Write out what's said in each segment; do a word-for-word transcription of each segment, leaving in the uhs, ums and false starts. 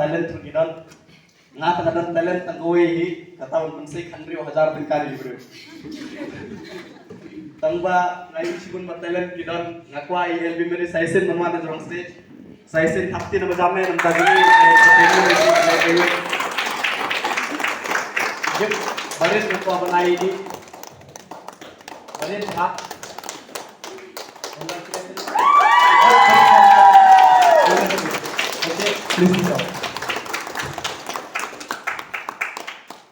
Talent ruh ki don. Nga tang don talent tang kawei hi, kata un pynsei khyndai hajar tyngka ïa ki briew. Tang ba nga ïohi shibun ba talent ki don, nga kwah ïa L B Mary Saisen ban wan na jrong stage. Saisen thap ti na ba jam eh, namar ba jam eh. Jep, barit nga kwah ban ai ïa ki. Barit ha. Okay, please sit down.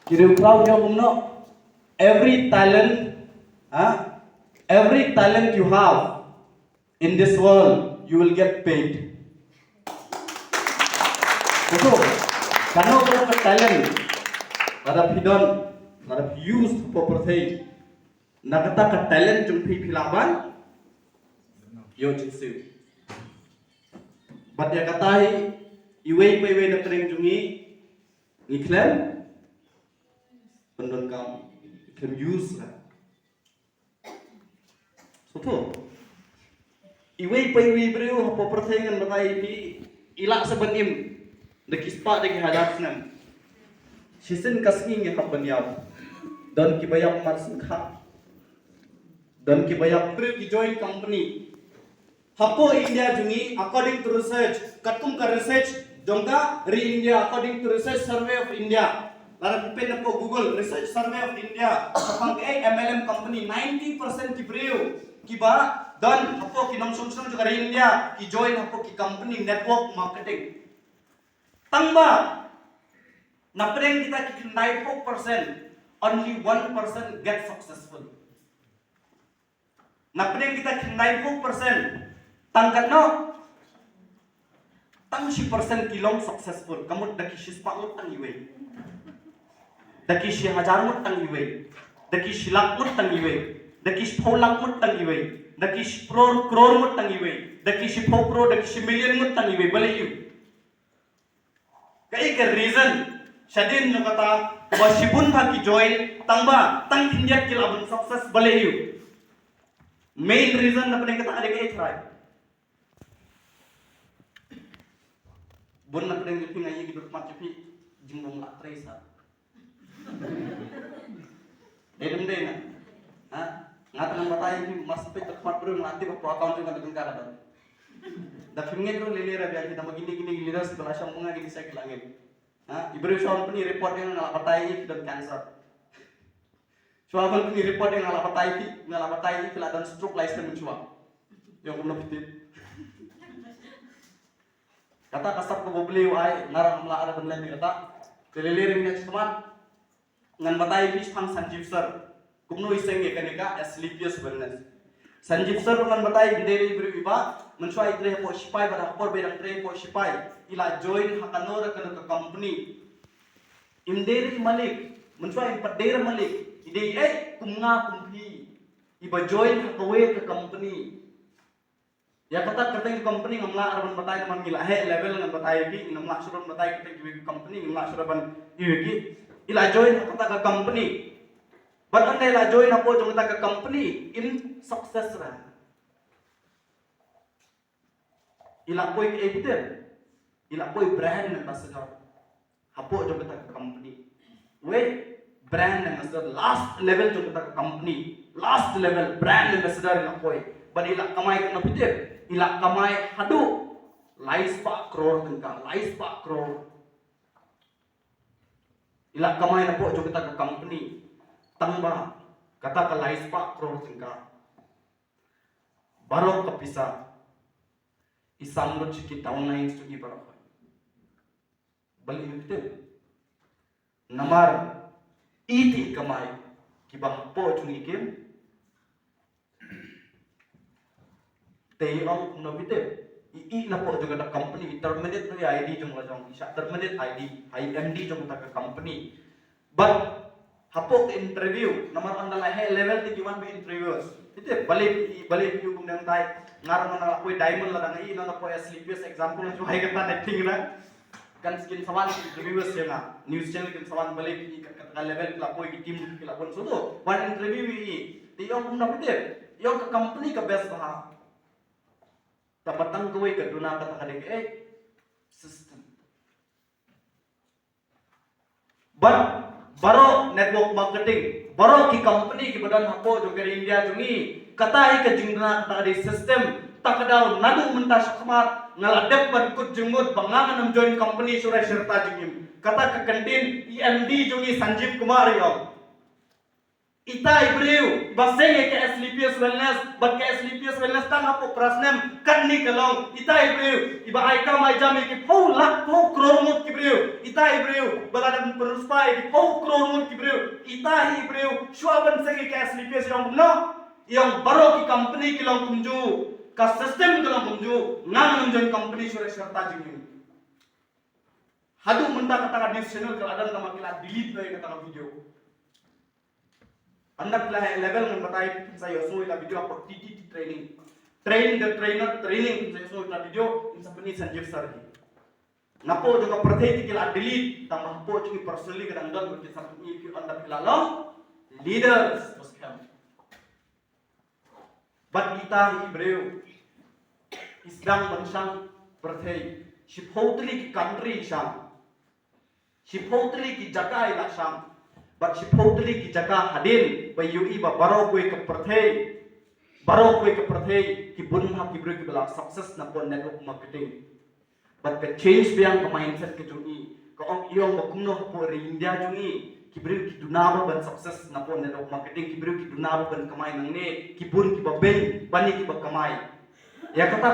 Ki riew khraw ki ong kumno, every talent, ha? Every talent you have in this world, you will get paid. Betul. Kano kano ka talent, lada phi don, lada phi use for pyrthei, na kata ka talent jong phi phi lah ban ïoh jingsiew. Bad ïa kata hi, iwei pa iwei na pdeng jong ngi, ngi khlem pyndonkam, ngi khlem use ra. Sngewthuh? Iwei pa iwei briew hapoh pyrthei ngan batai ïa phi, i lah sa ban im da ki spah da ki hajar snem. Shisien ka sngi ngi hap ban ïap. Don kiba ïap marsyngkha. Don kiba ïap briew ki join company. Hapoh India jong ngi, according to research, katkum ka research jong ka ri India, according to Research Survey of India. Lada phi peit hapoh Google, Research Survey of India, shaphang ka M L M company, ninety percent ki briew kiba don hapoh ki nongshong shnong jong ka ri India ki join hapoh ki company network marketing. Tang ba na pdeng kita ki khyndai phew percent, only one percent get successful. Na pdeng kita khyndai phew percent, tang katno? Tang shi percent ki long successful. Ka mut da ki shi spah ngut tang iwei. Da ki shi hajar ngut tang iwei. Da ki shi lak ngut tang iwei. Da ki shi phew lak ngut tang iwei. Da ki shi crore, crore ngut tang iwei. Da ki shi phew crore, da ki shi million ngut tang iwei. Balei ïa u? Kaei ka reason shadien jong kata ba shibun bha ki join, tang ba tang khyndiat ki lah ban success, balei ïa u? Main reason na pdeng kata ka dei kaei, tharai? Bun na pdeng jong phi nga ïohi ki duk mat jong phi jingbym lah trei sa. Dei dem dei na. Ha? Nga tang ngan batai ïa phi, mar shu peit ka khmat briew nga tip hapoh account jong nga da tyngka ka don. Da phim ngeit ruh lei lei ra biang, kita ma kine kine ki leaders kiba la shong ma nga kine sa ki la ngeit. Ha? I briew shu wan pyni report ïa nga, nga la batai ïa phi don cancer. Shu wan pyni report ïa nga, nga la batai ïa phi, nga la batai ïa phi la don stroke lai snem mynshuwa. Ïa kumno phi tip? Kata ka sap kaba U Blei u ai, nga ruh ngam lah ban leh ïa kata. Te lei lei ruh ngin ïa sngewthuh. Ngan batai ïa phi shaphang Sanjeev Sir. Kumno i seng ïa kane ka Asclepius Wellness. Sanjeev Sir ngan batai, ym dei re i briew iba, mynshuwa i trei hapoh shipai, bad ha ka por ba i dang trei hapoh shipai, i la join ha kano re kano ka company. Ym dei re i malik, mynshuwa im pat dei re malik, i dei ei kum nga kum phi. Iba join ha kawei ka company. Ïa kata kyrteng company ngam lah re ban batai namar ngi la heh level, ngan batai ïa phi, ngam lah shuh ban batai kyrteng kiwei ki company, ngam lah shuh ban ïa phi. I la join ha kata ka company. Bad ynda i la join hapoh jong kata ka company, im success re. I la poi kaei phi tip? I la poi brand ambassador. Hapoh jong kata ka company. Wei, brand ambassador, last level jong kata ka company. Last level, brand ambassador i la poi. Bad i la kamai katno phi tip? I la kamai haduh lai spah crore tyngka, lai spah crore. I la kamai hapoh jong kata ka company. Tang ba kata ka lai spah crore tyngka, baroh ka pisa i sam lut sha ki downlines jong i baroh. Balei phi tip? Namar i te i kamai, kiba hapoh jong i kim. Te i ong kumno phi tip? I, i napoh jong kata company i terminate noh ïa I D jong la jong, i shah terminate I D, I M D jong kata ka company. Bad hapoh ka interview, namar ynda la heh level te ki wan ba interview. Phi tip, balei phi, balei phi kum dang tai, nga ruh nga la poi diamond la dang i, nga la poi Asclepius, example, shu hai kata na ting na. Kan skin sa wan ki interview ïa nga. News channel kin sa wan balei phi kat kat level ki la poi, ki team ki la pun sudu. Wan interview i. Te i ong kumno phi tip? I ong ka company ka best bha. Tang ba tang kawei ka duna kata ka dei kaei? System. Bad baroh network marketing, baroh ki company kiba don hapoh jong ka ri India jong ngi, kata hi ka jingduna, kata ka dei system. Ta ka daw naduh mynta shakhmat nga la dep ban kut jingmut ba nga ngan ym join company shuh re sha rta jingim. Kata ka kyntien i M D jong ngi Sanjeev Kumar i ong. Ita i briew ba seng ïa ka Asclepius Wellness, bad ka Asclepius Wellness tang hapoh phra snem katne ka long. Ita i briew iba ai kam ai jam ïa ki phew lak phew klur ngut ki briew. Ita i briew ba la dang pynriewspah ïa ki phew klur ngut ki briew. Ita hi i briew shuwa ban seng ïa ka Asclepius i ong kumno? I ong baroh ki company ki long kumjuh, ka system ka long kumjuh. Nga ngan ym join company shuh re sha rta jingim. Haduh mynta kata ka news channel ka la don, tangba ki la delete noh ïa kata ka video. Ynda phi la heh level ngan batai phin sa ïohsngew ïa la video hapoh T T T training. Train the trainer training, phin sa ïohsngew ïa la video, phin sa pyni Sanjeev sir hi. Napoh jong ka pyrthei te ki la delete, tangba hapoh jong ngi personally ka dang don, bad phin sa pyni ïa phi ynda phi la long leaders, bos kem. Bad ita hi i briew i sdang ban shang pyrthei, shiphew tylli ki country i shang, shiphew tylli ki jaka i la shang, bad shiphew tylli ki jaka hadien ba i ïohi ba baroh kawei ka pyrthei, baroh kawei ka pyrthei ki bun bha ki briew kiba la success napoh network marketing. Bad ka change biang ka mindset ka jong i. Ka ong i ong ba kumno hapoh ri India jong i ki briew ki duna bha ban success napoh network marketing, ki briew ki duna bha ban kamai nangne, ki bun kiba beiñ ban ïa kiba kamai. Ïa kata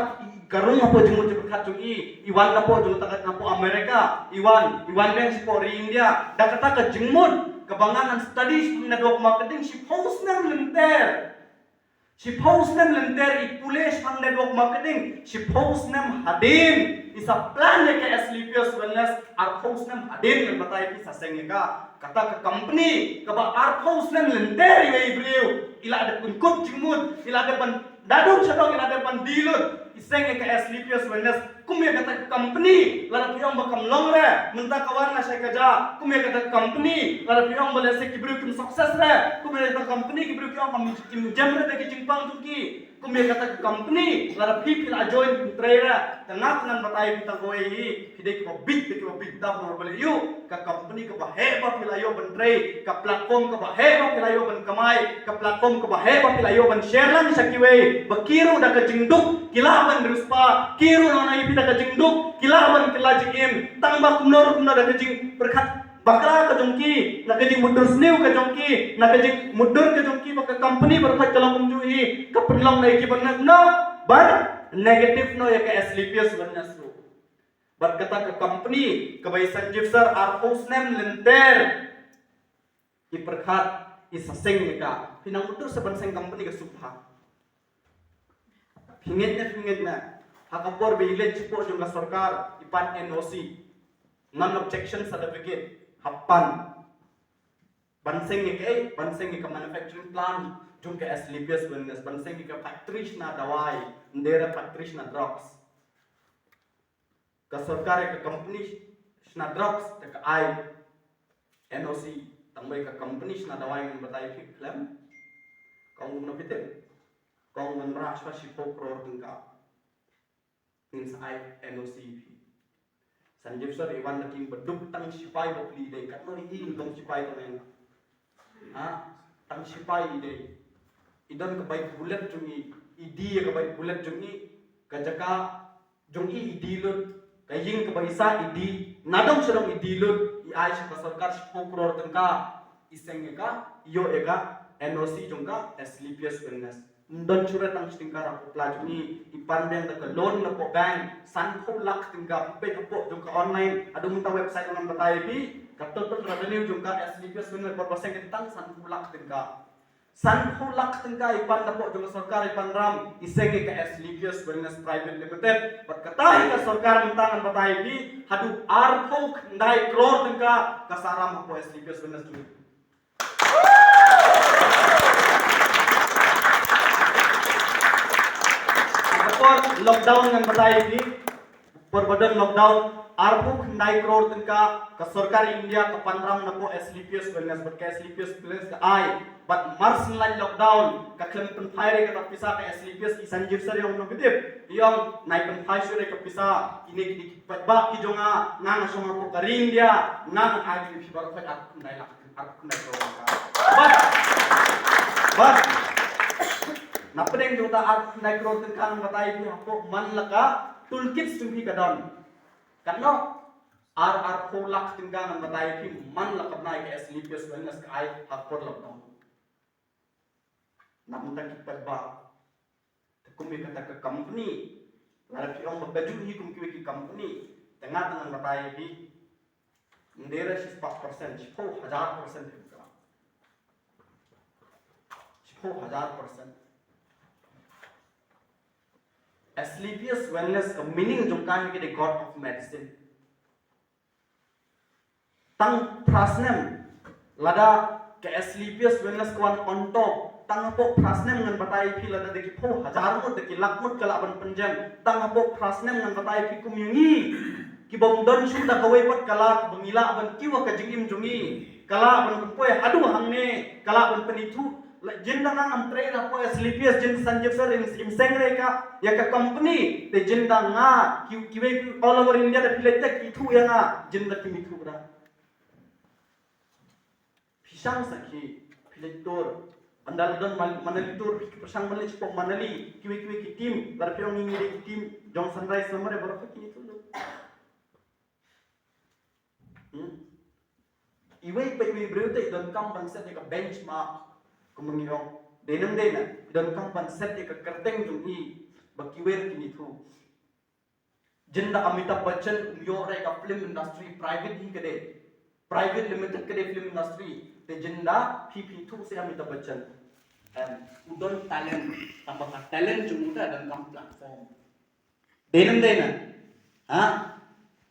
ka rung hapoh jingmut jingpyrkhat jong i, i wan napoh jong kata, napoh America i wan, i wan biang shapoh ri India da kata ka jingmut kaba ngan study network marketing shiphew snem lynter. Shiphew snem lynter i pule shaphang network marketing, shiphew snem hadien i sa plan ïa ka Asclepius Wellness, arphew snem hadien ngan batai phi sa seng ïa ka. Kata ka company kaba arphew snem lynter iwei i briew i la dep ban kut jingmut, i la dep ban da dong sha dong, i la dep ban die lut, i seng ïa ka Asclepius Wellness. Kum ïa kata ka company lada phi ong ba kam long re, mynta ka wan na shai ka ja. Kum ïa kata ka company lada phi ong ba lehse ki briew kim success re, kum ïa kata ka company ki briew ki ong kam kim jem re da ki jingpang jong ki. Kum ïa kata ka company lada phi phi la join kim trei re. Te nga ngan batai phi tang kawei hi, phi dei kiba bit, dei kiba bit dap namar balei ïoh ka company kaba heh ba phi la ïoh ban trei, ka platform kaba heh ba phi la ïoh ban kamai, ka platform kaba heh ba phi la ïoh ban share lang sha kiwei, ba ki ruh da ka jingduk ki lah ban riewspah, ki ruh na ïa phi da ka jingduk ki lah ban kylla jingim. Tangba kumno ruh kumno da ka jingpyrkhat bakla ka jong ki, na ka jingmutdur sniew ka jong ki, na ka jingmutdur ka jong ki ba ka company baroh ka long kumjuh hi, ka pynlong na ïa ki ban, na ban negative noh ïa ka Asclepius Wellness ruh. Bad kata ka company kaba i Sanjeev sir arphew snem lynter i pyrkhat, i sa seng ïa ka. Phi nang mutdur sa ban seng company ka suk bha. Phi ngeit ne, phi ngeit ne, ha ka por ba i leit shapoh jong ka sorkar i pan N O C, non objection certificate, hap pan. Ban seng ïa kaei? Ban seng ïa ka manufacturing plant jong ka Asclepius Wellness, ban seng ïa ka factory shna dawai, ym dei re factory shna drugs. Ka sorkar ïa ka company shna drugs te ka ai N O C, tangba ïa ka company shna dawai ngan batai phi khlem. Ka ong kumno phi tip? Ka ong ban rah shwa shiphew klur tyngka. Ngin sa ai N O C phi. Sanjeev sir i wan na king ba duk tang shipai ba pli dei, katno i ing tang shipai tang eng. Ha? Tang shipai i dei. I don ka bike bullet jong i, i die ka bike bullet jong i, ka jaka jong i i die lut, ka ïing kaba i sah i die, nadong shadong i die lut, i ai sha ka sorkar shiphew klur tyngka, i seng ïa ka, i ïoh ïa ka N O C jong ka Asclepius Wellness. Ym don shuh re tang shi tyngka ra pla jong i, i pan biang da ka loan na poh bank sanphew lak tyngka, phi peit hapoh jong ka online, haduh mynta website ngan batai phi, ka total revenue jong ka Asclepius Wellness por ba seng ka tang sanphew lak tyngka. Sanphew lak tyngka i pan napoh jong ka sorkar, i pan ram, i seng ïa ka Asclepius Wellness Private Limited. Bad kata hi ka sorkar mynta ngan batai phi, haduh arphew khyndai klur tyngka ka sah ram hapoh Asclepius Wellness jong ngi. Ha ka por lockdown ngan batai phi, por ba don lockdown, Arphew khyndai klur tyngka ka sorkar India ka pynram na pdeng Asclepius Wellness, bad ka Asclepius Wellness ka ai, bad mar shen lai lockdown ka khlem pynphai re kata ka pisa, ka Asclepius i Sanjeev Sir i ong nongkdip, i ong nai pynphai shuh re ka pisa, ine kine ki paidbah ki jong nga, nga nga shong hapoh ka ri India, nga nga ai kine phi baroh peit, arphew khyndai lak, arphew khyndai klur tyngka. Bad, bad na pdeng jong kata arphew khyndai klur tyngka ngan batai phi hapoh man la ka toolkits jong phi ka don. Katno? Ar, arphew lak tyngka ngan batai phi man la ka bnai ka Asclepius Wellness ka ai ha ka por lockdown. Namar ki paidbah, te kum ïa kata ka company, lada phi ong ba ka juh hi kum kiwei ki company, te nga te ngan batai phi, ym dei re shispah percent, shiphew hajar percent hi ka. Shiphew hajar percent. Asclepius Wellness ka meaning jong ka hi ka dei God of Medicine. Tang phra snem lada ka Asclepius Wellness ka wan on top, tang hapoh phra snem ngan batai phi lada da ki phew hajar ngut, da ki lak ngut ka lah ban pynjem, tang hapoh phra snem ngan batai phi kum ïa ngi ki bym don shuh da kawei pat ka lah ba ngi lah ban kiew ka jingim jong ngi, ka lah ban pynpoi haduh hangne, ka lah ban pynithuh. Jin da nga ngam trei na pdeng Asclepius, jin Sanjeev Sir im, im seng re ka ïa ka company, te jin da nga ki, kiwei all over India da phi leit te ki ithuh ïa nga, jin da kim ithuh da. Phi shang sakhi, phi leit tour. Ynda la don Man-, Manali tour, phi pyrshang ban leit shapoh Manali, kiwei kiwei ki team, lada phi ong ngi dei ki team jong Sunrise namar baroh phi kin ithuh. Hmm? Iwei pa iwei briew te i donkam ban set ïa ka benchmark. Kumba ngi ong, dei ne ym dei ne, i donkam ban set ïa ka kyrteng jong i ba kiwei ruh kin ithuh. Jin da Amitabh Bachchan um ïoh re ka film industry, private hi ka dei. Private limited ka dei film industry. Te jin da phi phi ithuh seh Amitabh Bachchan. Em, u don talent, tangba ka talent jong u te donkam platform. Dei ne ym dei ne? Ha?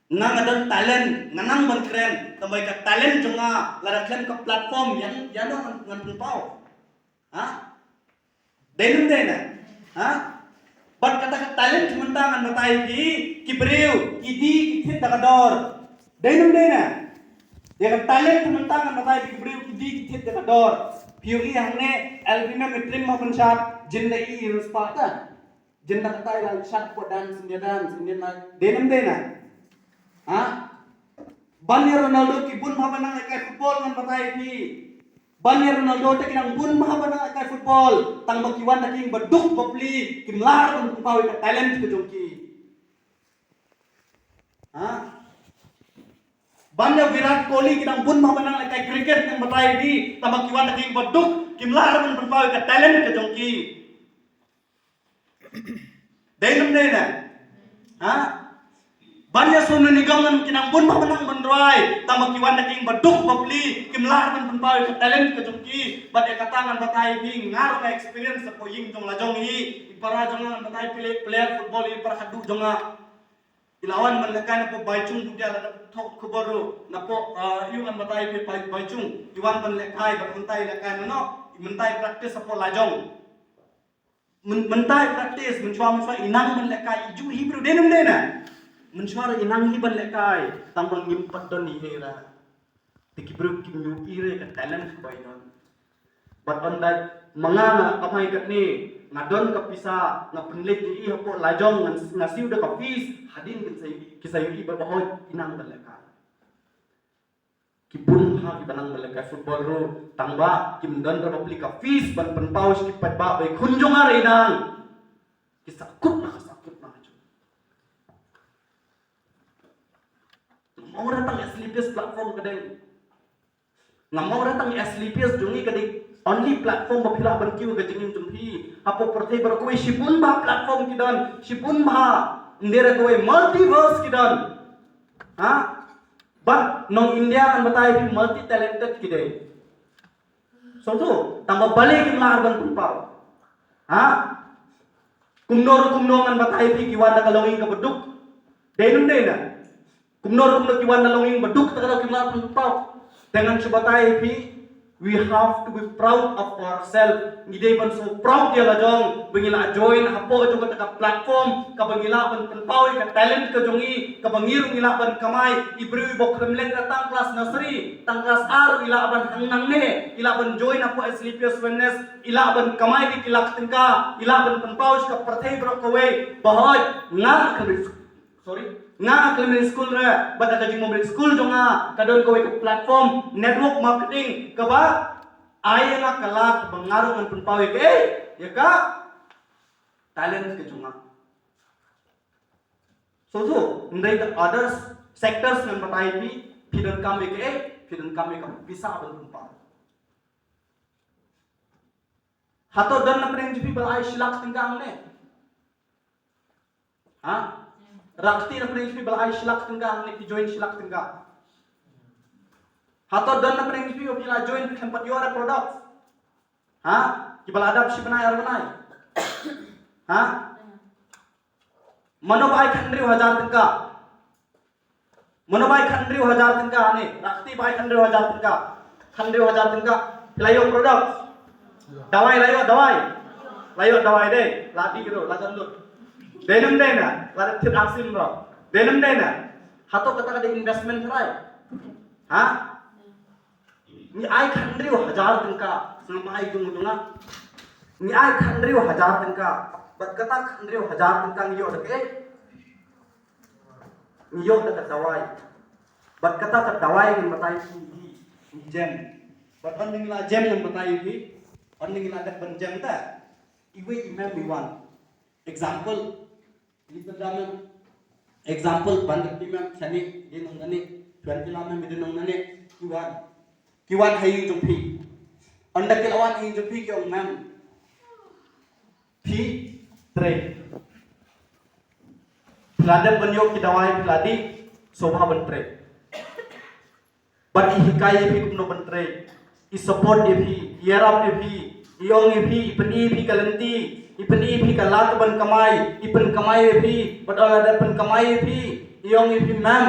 Nga nga don talent, nga nang ban kren, tangba ka talent jong nga lada khlem ka platform ïa, ïano ngan, ngan pynpaw. Ha? Dei ne ym dei ne? Ha? Bad kata ka talent mynta ngan batai phi, ki briew ki die ki thied da ka dor. Dei ne ym dei ne? Ïa ka talent mynta ngan batai phi, ki briew ki die ki thied da ka dor. Phi ïohi hangne, Elvina Mitrim ma pynshad, jin da i i respect ta. Jin da kata i la shad ko dance, India dance, Indian night. Dei ne ym dei ne? Ha? Ban ïa Ronaldo ki bun bha ba nang lehkai football ngan batai phi. Ban ïa Ronaldo te ki nang bun bha ba nang lehkai football, tangba ki wan da ki ïing ba duk ba pli, kim lah ban pynpaw ïa ka talent ka jong ki. Ha? Ban ïa Virat Kohli ki nang bun bha ba nang lehkai cricket ngan batai phi, tangba ki wan da ki ïing ba duk, kim lah ban pynpaw ïa ka talent ka jong ki. Dei ne ym dei ne? Ha? Ban ïa Sonu Nigam ngan, ki nang bun bha ba nang ban rwai, tangba ki wan da ki ïing ba duk ba pli, kim lah ban pynpaw ïa ka talent ka jong ki. Bad ïa kata ngan batai phi, nga ruh nga experience hapoh ïing jong la jong hi, i para jong nga ngan batai phi, player football i para khadduh jong nga. I la wan ban lehkai na pdeng Baichung, Budia, la dep thoh khubor ruh na pdeng, ah, ïa u ngan batai phi Bai-, Baichung. I wan ban lehkai, ban mynta i lehkai na noh, i mynta i practice hapoh la jong. Myn-, mynta i practice, mynshuwa, mynshuwa i nang ban lehkai, i ju hi briew, dei ne ym dei ne? Mynshuwa i nang hi ban lehkai, tangba ngim pat don i hera. Te ki briew kim ïohi re ka talent kaba i don. Bad ynda ma nga nga kamai katne, nga don ka pisa, nga pynleit ïa i hapoh la jong, nga, nga siew da ka fees, hadien kin sa ïohi, ki sa ïohi ba, ba hooid i nang ban lehkai. Ki bun bha kiba nang ban lehkai football ruh, tangba kim don re ba pli ka fees ban pynpaw sha ki paidbah ba i khun jong nga re i nang. Ki sa kut na, ka sa kut na jong. Ngam ong re tang Asclepius platform ka dei. Ngam ong re tang Asclepius jong ngi ka dei only platform ba phi lah ban kiew ka jingim jong phi. Hapoh pyrthei baroh kawei shibun bha platform ki don, shibun bha, ym dei re kawei, multiverse ki don. Ha? Bad nong India ngan batai phi multi talented ki dei. Sngewthuh, tangba balei kim lah ban pynpaw? Ha? Kumno ruh kumno ngan batai phi ki wan da ka longïing kaba duk. Dei ne ym dei ne? Kumno ruh kumno ki wan da longïing ba duk, te ka dei kim lah ban pynpaw. Te ngan shu batai phi, We have to be proud of ourselves. Ngi dei ban sngewproud ïa la jong ba ngi la join hapoh jong kata ka platform kaba ngi lah ban pynpaw ïa ka talent ka jong ngi, kaba ngi ruh ngi lah ban kamai. I briew iba khlem leh tang klas nursery, tang klas ar, i lah ban hang nangne, i lah ban join hapoh Asclepius Wellness, i lah ban kamai da ki lak tyngka, i lah ban pynpaw sha ka pyrthei baroh kawei. Ba hooid nga khlem, sorry, nga khlem skul re, bad da ka jingmom skul jong nga ka don kawei ka platform network marketing kaba ai ïa nga ka lad ba nga ruh ngan pynpaw ïa ka, eh, ïa ka talent ka jong nga. So, so, hynrei the others sectors ngan batai phi, phi donkam ïa ka, eh, phi donkam ïa ka pisa ban pynpaw. Hato don na pdeng jong phi ba la ai shi lak tyngka hangne? Ha? Rakti na pdeng jong phi ba la ai shi lak tyngka hangne, ki join shi lak tyngka. Hato don na pdeng jong phi ba phi la join phi khlem pat ïoh re product? Ha? Ki ba la dap shi bnai ar bnai. Ha? Mano ba ai khathynriew hajar tyngka? Mano ba ai khathynriew hajar tyngka ne? Rakti ba ai khathynriew hajar tyngka. Khathynriew hajar tyngka. Phi la ïoh product? Dawai la ïoh, dawai. La ïoh dawai de. La di kiro, la jan lut. Denim de na. La da thit aksim ro. Denim de na. Hato kata ka dei investment trai? Ha? Ngi ai khathynriew hajar tyngka, sngewbha ai jong jong nga. Ngi ai khathynriew hajar tyngka, bad kata khathynriew hajar tyngka ngi ïoh da kaei? Ngi ïoh da ka dawai. Bad kata ka dawai ngan batai phi hi, ngi jem. Bad ynda ngi la jem ngan batai phi, ynda ngi la dep ban jem ta. Iwei i mem i wan. Example, Example, ban da ki mem shane, de nong nane, twenty la mem de nong nane, ki wan. Ki wan ha ïing jong phi. Ynda ki la wan ha ïing jong phi ki ong mem. Phi trei. Phi la dep ban ïoh ki dawai phi la dih, sngewbha ban trei. Bad i hikai ïa phi kumno ban trei. I support ïa phi, i ïarap ïa phi, i ong ïa phi, i pyni ïa phi ka lynti, i pyni ïa phi ka lad ban kamai, i pynkamai ïa phi, bad ynda la dep pynkamai ïa phi, i ong ïa phi mem.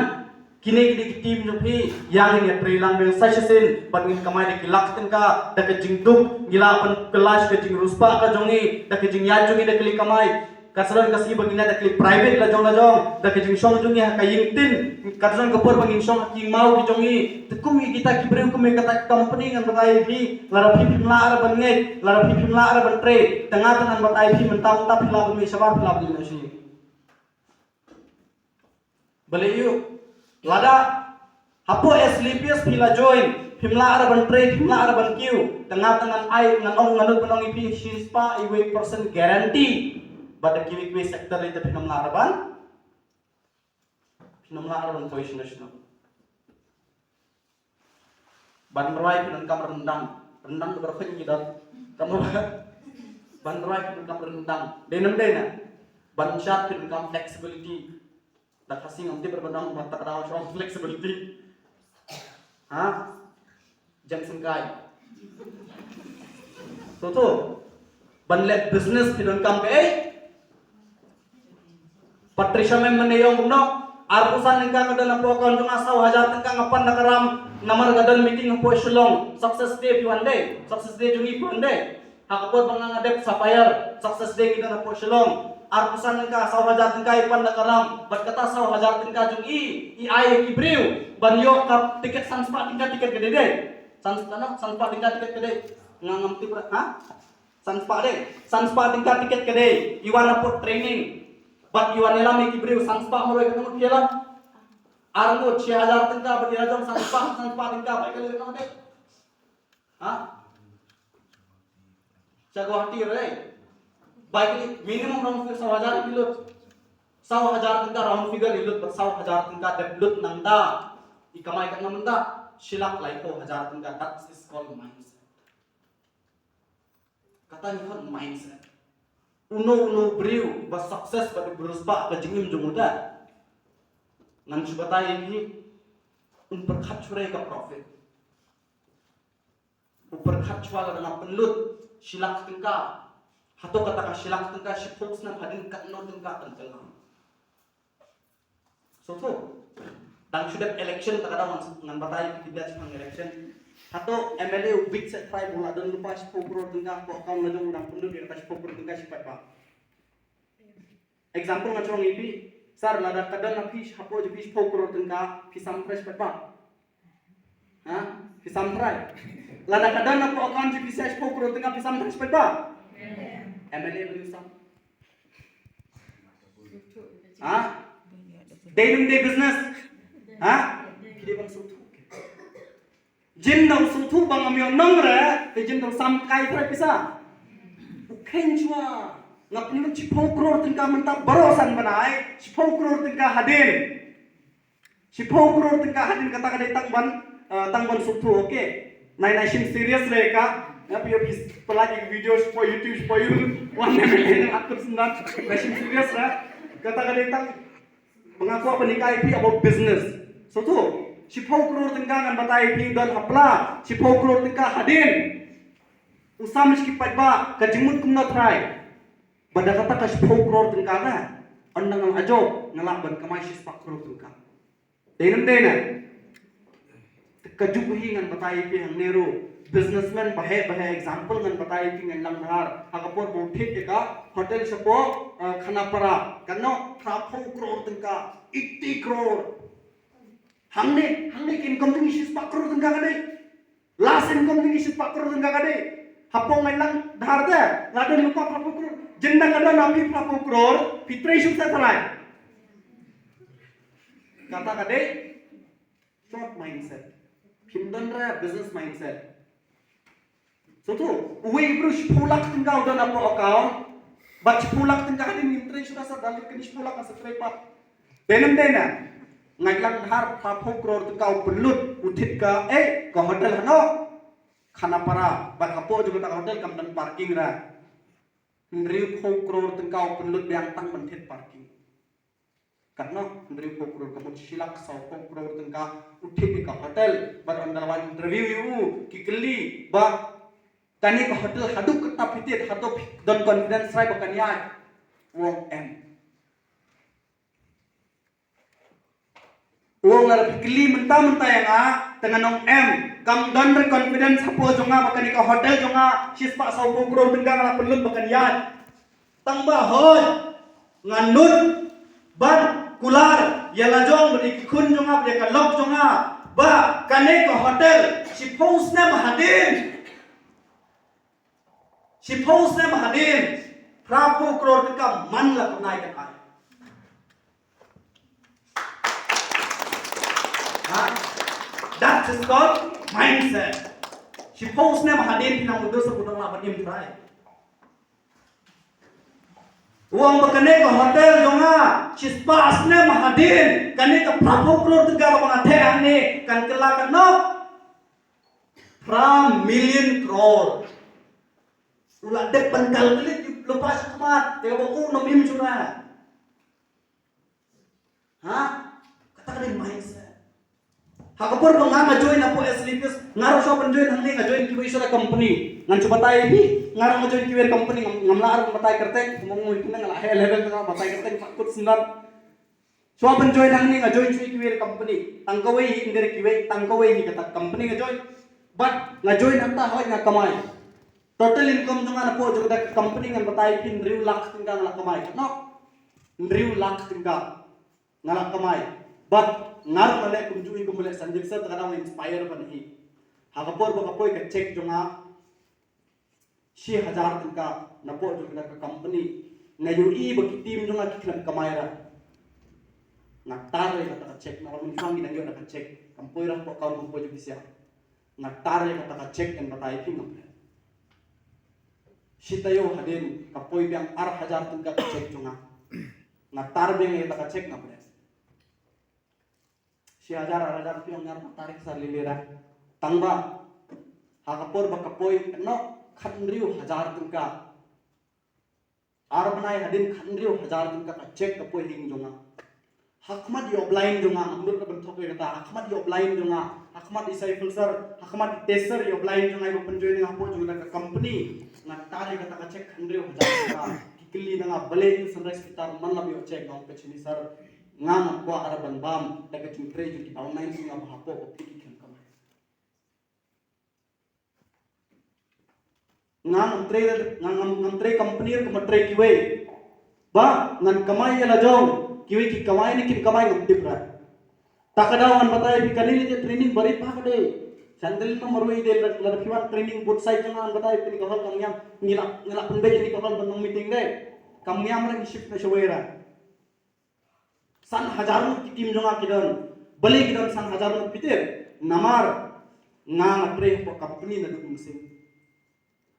Kine ki dei ki team jong phi, ïa ngin ïa trei lang biang sa shisien, bad ngin kamai da ki lak tyngka, da ka jingduk, ngi lah ban kylla sha ka jingriewspah ka jong ngi, da ka jingïaid jong ngi da ka leit kamai. Ka sdang ka sngi ba ngin ïa da ka leit private la jong la jong, da ka jingshong jong ngi ha ka ïing tin, ka sdang ka por ba ngin shong ha ki ïing maw ki jong ngi. Te kum ïa kita ki briew kum ïa kata ka company ngan batai ïa phi, lada phi phim lah re ban ngeit, lada phi phim lah re ban trei, te nga te ngan batai ïa phi mynta mynta phi lah ban mih shabar, phi lah ban mih na shnong. Balei ïoh? Lada hapoh Asclepius phi la join, phim lah re ban trei, phim lah re ban kiew, te nga te ngan ai, ngan ong, ngan nud ban ong ïa phi shispah iwei percent guarantee. Bad da kiwei kiwei sector lei te phin ym lah re ban, phin ym lah re ban poi shano shano. Ban rwai phi donkam ryndang. Ryndang ba rkhun ki don. Tangba ban rwai phi donkam ryndang. Dei nam dei na. Ban shad phi donkam flexibility. Da Khasi ngam tip ryndang ba ta ka daw shong flexibility. Ha? Jan sengkai. To to. Ban leh business phi donkam kaei? Patricia mem mynne ong kumno? Arphew san tyngka ka don hapoh account jong nga, saw hajar tyngka nga pan da ka ram namar ka don meeting hapoh Shillong. Success day phi wan dei. Success day jong ngi phi wan dei. Ha ka por ba nga nga dep Sapphire, Success day ngi don hapoh Shillong. Arphew san tyngka, saw hajar tyngka i pan da ka ram. Bad kata saw hajar tyngka jong i, i ai ïa ki briew ban ïoh ka tiket san spah tyngka tiket ka dei dei. San spah no, san spah tyngka tiket ka dei. Nga ngam tip re, ha? San spah dei, san spah tyngka tiket ka dei. I wan hapoh training. Bad i wan ïalam ïa ki briew san spah marwei ka nang ïalam. Ar ngut shi hajar tyngka bad i la jong san spah, san spah tyngka ba i ka leh nang dei. Ha? Sha Guwahati re. Ba i ka leh minimum round figure saw hajar i lut. Saw hajar tyngka round figure i lut bad saw hajar tyngka dep lut nangta. I kamai katno mynta? Shi lak laiphew hajar tyngka, that is called mindset. Kata ngi khot mindset. Uno uno briew ba success ba dei briew spah ka jingim jong u ta. Ngan shu batai ïa phi, um pyrkhat shuh re ka profit. U pyrkhat shuwa lada nga pynlut shi lak tyngka. Hato kata ka shi lak tyngka shiphew snem hadien katno tyngka kan kylla. So so. Dang shu dep election ta ka daw ngan, ngan batai ki dei shaphang election. Hato M L A u bit set trai ba u la don lypa shiphew klur tyngka hapoh account la jong u, dang pynlut ïa kata shiphew klur tyngka shi paidbah? Example nga shu ong ïa phi, sir, lada ka don ha phi hapoh jong phi shiphew klur tyngka, phi sam trai shi paidbah? Ha? Phi sam trai? Lada ka don hapoh account jong phi shiphew klur tyngka, phi sam trai shi paidbah? M L A ba u sam. Ha? Dei ne ym dei business? Ha? Phi dei ban sngewthuh. Jin da u sngewthuh ba ngam ïoh nong re, te jin da u sam kai trai pisa. U kheiñ shuwa. Nga pynlut shiphew klur tyngka mynta baroh san bnai, shiphew klur tyngka hadien. Shiphew klur tyngka hadien, kata ka dei tang ban, eh, tang ban sngewthuh, okay. Nai nai shim serious re ka. Nga phi phi pynlait ïa ka video shapoh YouTube, shapoh YouTube. Wan ne ne ne atur sendang. Nai shim serious re. Kata ka dei tang ba nga kwah ban hikai ïa phi about business. Sngewthuh, shiphew klur tyngka ngan batai ïa phi don ha pla, shiphew klur tyngka hadien. U sam sha ki paidbah, ka jingmut kumno trai. Ba da kata ka shiphew klur tyngka ka, ynda nga la jop, nga lah ban kamai shispah klur tyngka. Dei ne ym dei ne? Te kajuh hi ngan batai ïa phi hangne ruh. Businessman baheh baheh example ngan batai ïa phi, Ngainlang Dhar. Ha ka por ba u thied ïa ka hotel shapoh, eh, Khanapara. Katno, phraphew klur tyngka, eighty klur. Hangne, hangne ka income jong ngi shispah klur tyngka ka dei. Last income jong ngi shispah klur tyngka ka dei. Hapoh Ngainlang Dhar te, la don lypa phraphew klur. Jin da ka don ha phi phraphew klur, phi trei shuh sa trai. Kata ka dei short mindset. Phim don re business mindset. Sngewthuh, uwei u briew shiphew lak tyngka u don hapoh account. Bad shiphew lak tyngka hadien ngim trei shuh, sa da lut kane shiphew lak sa trei pat. Dei ne ym dei ne? Ngainlang Dhar phraphew klur tyngka u pynlut, u thied ka, eh, ka hotel hano? Khanapara. Bad hapoh jong kata ka hotel kam don parking re. Hynriewphew klur tyngka u pynlut biang tang ban thied parking. Katno, hynriewphew klur, ka mut shi lak sawphew klur tyngka u thied ïa ka hotel. Bad ynda la wan interview ïa u, ki kylli ba kane ka hotel haduh katta phi thied, hato phi don confidence trai ba kan ïaid? U ong em. U ong lada phi kylli mynta mynta ïa nga, te ngan ong em. Kam don re confidence hapoh jong nga ba kane ka hotel jong nga shispah sawphew klur tyngka nga la pynlut ba kan ïaid. Tang ba hooid nga nud ban kular ïa la jong bad ïa ki khun jong nga bad ïa ka lok jong nga ba kane ka hotel shiphew snem hadien, shiphew snem hadien, phraphew klur tyngka man la pynai kan ai. Ha? That is called mindset. Shiphew snem hadien phi nang mutdur sa, u dang lah ban im trai. U ong ba kane ka hotel jong nga shispah snem hadien, kane ka phraphew klur tyngka kaba nga theh hangne kan kylla katno? Phra million klur. U la dep ban calculate lypa shakhmat, te kaba u nym im shuh na. Ha? Kata ka dei mindset. Ha ka por ba nga nga join hapoh S L P S, nga ruh shuwa ban join hangne nga join kiwei shuwa company. Ngan shu batai ïa phi, nga ruh nga join kiwei company, ngam, ngam lah ruh ban batai kyrteng, kumno ngui kumno nga lah heh level nga batai kyrteng, pat kut sendar. Shuwa ban join hangne nga join shuwa kiwei company. Tang kawei hi, ym dei kiwei, tang kawei hi kata company nga join. But nga join hangta hooid nga kamai. Total income jong nga napoh jong kata company ngan batai phi, hynriew lak tyngka nga la kamai. Katno? Hynriew lak tyngka nga la kamai. But nga ruh nga leh kumjuh hi kum ba leh Sanjib sir, te ka dang inspire ban hi. Ha ka por ba ka poi ka cheque jong nga shi hajar tyngka napoh jong kata ka company, nga ïohi ba ki team jong nga ki khlem kamai ra. Nga tar ïa kata ka cheque, namar mynshwa ngi dang ïoh da ka cheque, kam poi ra hapoh account, kam poi jong ki siar. Nga tar ïa kata ka cheque, ngan batai phi ngam leh. Shi taïew hadien ka poi biang ar hajar tyngka ka cheque jong nga. Nga tar biang ïa kata ka cheque, ngam leh. Shi hajar, ar hajar, phi ong nga ruh nga tar ïa ki sar lili ra. Tang ba ha ka por ba ka poi, katno, khathynriew hajar tyngka. Ar bnai hadien khathynriew hajar tyngka ka cheque ka poi ha ïing jong nga. Ha khmat ïa u blind jong nga, ngam nud ban thok ïa kata. Ha khmat ïa u blind jong nga, ha khmat i Saiful sir, ha khmat i Test sir, ïa u blind jong nga iba pynjoin ïa nga hapoh jong kata ka company. Nga tar ïa kata ka cheque khathynriew hajar tyngka. Ki kylli na nga balei u Sunrise Guitar man la ïoh cheque, nga ong peit shane sir. Nga ngam kwah ar ban bam da ka jingtrei jong ki downline jong nga ba hapoh ba phi ki khlem kamai. Nga ngam trei, nga ngam, ngam trei company ruh kumba trei kiwei. Ba ngan kamai ïa la jong, kiwei ki kamai ne kim kamai ngam tip ruh. Ta ka daw ngan batai phi kane ka training barit bha ka dei. Sandal na marwei dei la, la phi wan training both side jong nga ngan batai phi, kane ka hall kam ngiam, ngi la, ngi la pynbeit kane ka hall ban long meeting dei. Kam ngiam ruh ngi shift na shawei ruh. San hajar ngut ki team jong nga ki don. Balei ki don san hajar ngut phi tip? Namar nga nga trei hapoh company naduh mynsiem.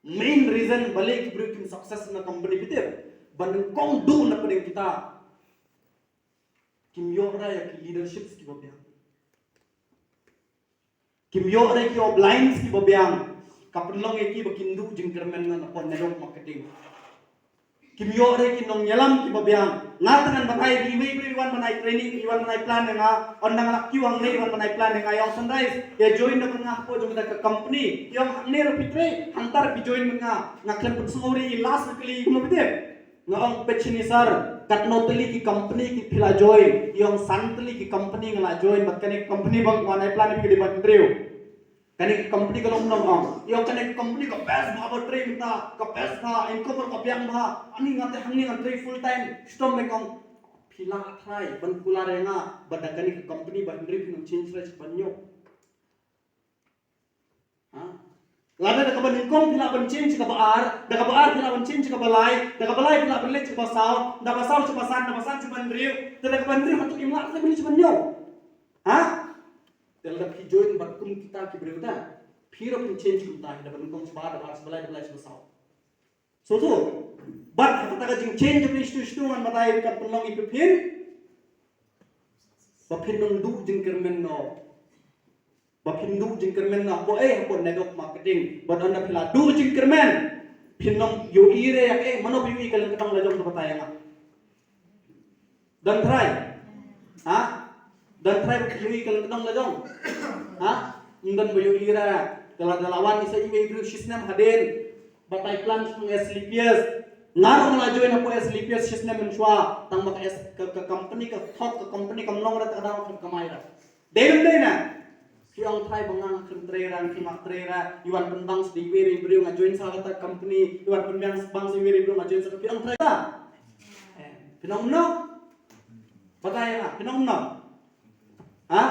Main reason balei ki briew kim success na company phi tip? Ba nyngkong duh na pdeng kita kim ïoh re ïa ki leaderships kiba biang. Kim ïoh re ki uplines kiba biang. Ka pynlong ïa ki ba kim duh jingkyrmen na pdeng network marketing. Kim ïoh re ki nongïalam kiba biang. Nga tang ngan batai ïa iwei i briew i wan ban ai training, i wan ban ai plan ïa nga. Ynda nga la kiew hangne i wan ban ai plan ïa nga, i ong Sunrise, ïa join da bad nga hapoh jong kata ka company. I ong hangne ruh phi trei, hangta ruh phi join bad nga. Nga khlem pynsngew re i last na kali i kumno phi tip. Nga ong peit shini sir, katno tylli ki company ki phi la join? I ong san tylli ki company nga la join, bad kane ka company ba nga wan ai plan ïa phi ka dei ba hynriew. Kane ka company ka long nong ong. I ong kane ka company ka best bha ba trei mynta, ka best bha, income ka biang bha. Ani nga te hangne ngan trei full time. Shitom bad nga ong phi la try ban kular ïa nga, bad da kane ka company ba hynriew phin ym change re ban ïoh. Ha? Lada da kaba nyngkong phi lah ban change sha kaba ar, da kaba ar phi lah ban change sha kaba lai, da kaba lai phi lah ban leit sha kaba saw, da ba saw sha ba san, da ba san sha ba hynriew, te da kaba hynriew hato im lah te ban leit sha ba hynñiew. Ha? Te lada phi join bad kum kita ki briew ta, phi ruh phin change kumta, da ba nyngkong sha ba ar, da ba ar sha ba lai, da ba lai sha ba saw. So, so, bad ha kata ka jingchange jong phi shtu shtu ngan batai kan pynlong ïa phi phin. Ba phin nang duh jingkyrmen noh. Ba phin duh jingkyrmen noh. Hapoh eh, hapoh network marketing. Bad ynda phi la duh jingkyrmen, phin nang ïohi re ïa kaei, mano phi ïohi ka lyngkdong la jong, to batai ïa nga. Don trai? Ha? Don trai ba phi ïohi ka lyngkdong la jong? Ha? Ym don ba ïohi re. Ka la, ka la wan i sa iwei i briew shisnem hadien. Batai plan sha S L P S. Nga ruh nga la join hapoh S L P S shisnem mynshuwa. Tang ba ka S, ka, ka company ka thok, ka company kam long re, ta ka daw kam kamai re. Dei ne ym dei ne? Phi ong trai ba nga, nga khlem trei re, nga khlem trei re, i wan pynbang sa da iwei i briew, nga join sa kata company, i wan pynbang sa, bang sa iwei i briew, nga join sa, phi ong trai ta? Eh, phi ong kumno? Batai nga, phi ong kumno? Ha?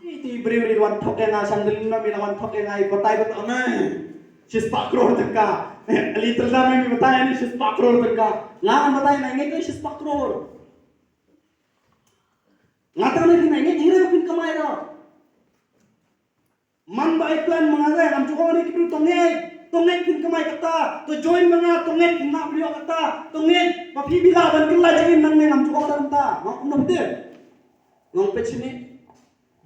Iti briew ri wan thok ïa nga, shandel na mi la wan thok ïa nga, i batai batai ne. Shispah klur tyngka. Little da mi batai ne shispah klur tyngka. Nga ngan batai na ngeit shispah klur. Nga tang ne phin ai ngeit hi re phin kamai re. Man ba ai plan ma nga re, ngam ju ong re ki briew to ngeit, to ngeit phin kamai kata, to join ma nga, to ngeit phin map ïoh kata, to ngeit ba phi bi lah ban kylla jingim nangne, ngam ju ong re mynta. Nga kumno phi tip? Nga ong peit shini.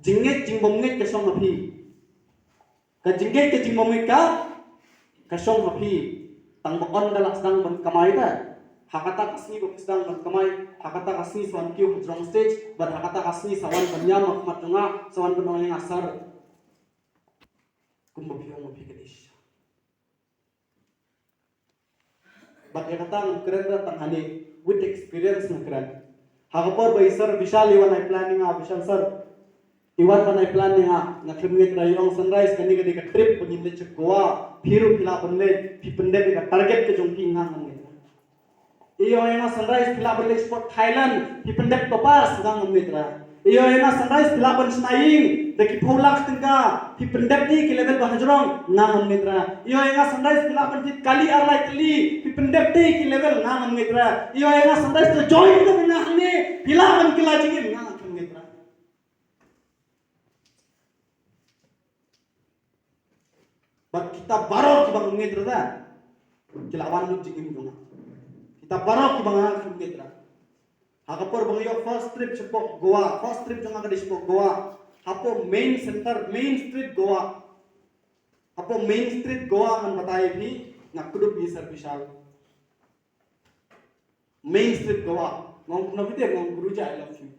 Jingngeit jingbym ngeit ka shong ha phi. Ka jingngeit ka jingbym ngeit ka, ka shong ha phi. Tang ba ynda la sdang ban kamai te, ha kata ka sngi ba phi sdang ban kamai, ha kata ka sngi sa wan kiew ha jrong stage, bad ha kata ka sngi sa wan ban ïam ha khmat jong nga, sa wan ban ong ïa nga sir. Kumba phi ong ba phi ka dei shisha. Bad ïa kata ngam kren re tang hangne, with experience nga kren. Ha ka por ba i Sir Vishal i wan ai plan ïa nga, Vishal sir. I wan ban ai plan ïa nga, nga khlem ngeit re, i ong Sunrise kane ka dei ka trip ba ngin leit sha Goa, phi ruh phi lah ban leit, phi pyndep ïa ka target ka jong phi, nga ngam ngeit re. I ong ïa nga Sunrise phi lah ban leit shapoh Thailand, phi pyndep to pass, nga ngam ngeit re. I ong ïa nga Sunrise phi lah ban shna ïing da ki phew lak tyngka, phi pyndep te ki level ba hajrong, nga ngam ngeit re. I ong ïa nga Sunrise phi lah ban thied kali ar lai tylli, phi pyndep te ki level, nga ngam ngeit re. I ong ïa nga Sunrise to join te nga hangne, phi lah ban kylla jingim, nga ngam ngeit re. Bad kita baroh kiba ngeit re, ki la wan lut jingim jong nga. Kita baroh kiba ngeit re. Ha ka por ba nga ïoh first trip shapoh Goa, first trip jong nga ka dei shapoh Goa. Hapoh main center, main street Goa. Hapoh main street Goa ngan batai phi, nga kdup ïa Sir Vishal. Main street Goa. Nga ong kumno phi tip, nga ong Guruji, I love you.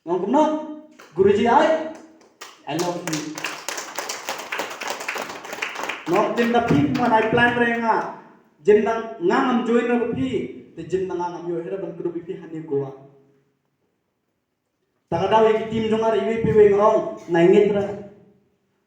Nga ong kumno? Guruji, I, I love you. Nga ong jin da phi wan ai plan re nga. Jin da nga ngam join re phi. Te jin da nga ngam ïoh re ban kdup ïa phi hangne Goa. Ta ka daw ïa ki team jong nga re iwei pa iwei nga ong, nai ngeit re.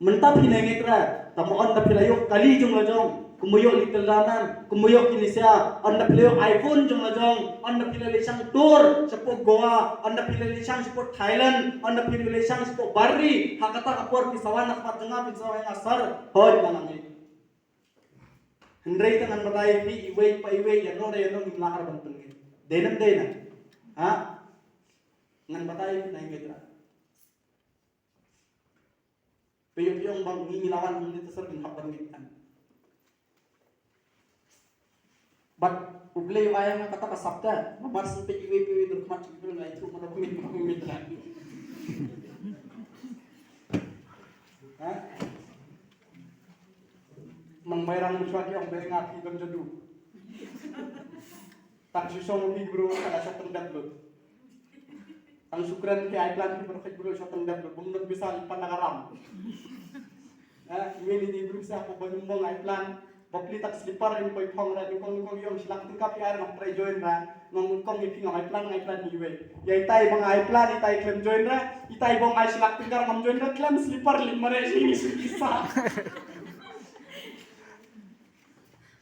Mynta phi nai ngeit re, tang ba ynda phi la ïoh kali jong la jong, kumba ïoh Little Diamond, kumba ïoh Kinesia, ynda phi la ïoh iPhone jong la jong, ynda phi la leit shang tour shapoh Goa, ynda phi la leit shang shapoh Thailand, ynda phi la leit shang shapoh Bali, ha kata ka por phi sa wan ha khmat jong nga, phi sa wan ha nga, sir, hooid nga la ngeit. Hynrei tang ngan batai phi iwei pa iwei, ïano re ïano ngim lah ban pynngeit. Dei ne ym dei na? Ha? Ngan batai phi, nai ngeit re. Phi ïoh, phi ïoh ba ngi ngi la wan hangne te sir ngin hap ban ngeit kan. Bad U Blei u ai ha nga kata ka sap te. Namar shu peit iwei pa iwei dur khmat shu peit ngai tu mana phi ngeit, mana phi ngeit re. Ha? Nang Mairang mynshuwa ki ong ba nga phi don jadu. Tang shu shong phi bro ka la shong tang dep lut. Tang shu kren phi ai plan phi bro, phi bro shong tang dep lut. Bym don pisa leit pan na ka ram. Eh, ïa ni ni bro sa ko ba nyngkong ai plan. Ba pli tak slipper in poi phong ra nyngkong, nyngkong ïong shi lak tyngka phi ai ngam try join ra. Ngam nyngkong ïa phi ngam ai plan, ai plan ni wei. Ïa itai ba nga ai plan, itai khlem join re, itai ba nga ai shi lak tyngka ngam join re, khlem slipper leit mareh shi ni shi pisa.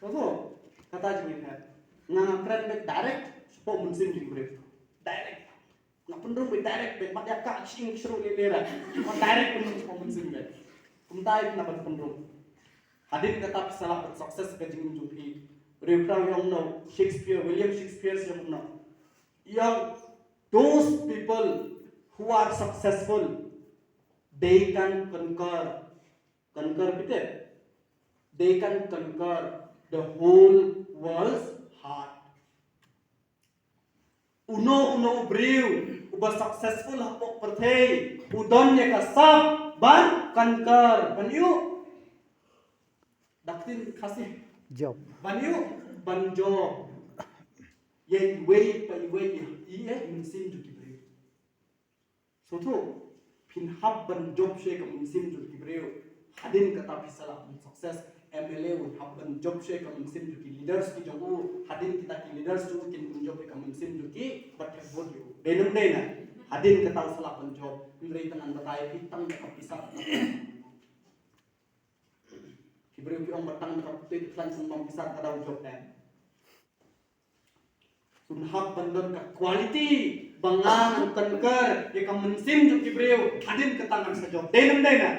So, so, kata jingim ha. Nga kren beit direct shapoh mynsiem jong ki briew. Direct. Nga pynrung beit direct beit, mat ïa ka shing shru lei lei re. Nga direct pynrung shapoh mynsiem beit. Kumta ïa nga ban pynrung. Hadien kata phi sa lah ban success ka jingim jong phi. Briew khraw ïong no, Shakespeare, William Shakespeare ïong no. Ïong, those people who are successful, they can conquer, conquer phi te? They can conquer the whole world's heart. Uno uno u briew uba successful hapoh pyrthei u don ïa ka sap ban conquer, ban ïoh. Da ka ktien Khasi. Jop. Ban ïoh, ban jop. Ïa iwei pa iwei ïa, ïa i mynsiem jong ki briew. Sngewthuh, phin hap ban jop sha ka mynsiem jong ki briew. Hadien kata phi sa lah ban success. M L A un hap ban jop sha ka mynsiem jong ki leaders ki jong u. Hadien kita ki leaders jong u kin pynjop ïa ka mynsiem jong ki bad kin vote ïa u. Dei ne ym dei na? Hadien kata u sa lah ban jop. Hynrei tang ngan batai phi tang da ka pisa. Ki briew ki ong ba tang da ka pisa, tang da ka pisa ka dei jop em. Un hap ban don ka quality ba ngan conquer ïa ka mynsiem jong ki briew. Hadien kata ngan sa jop. Dei ne ym dei na?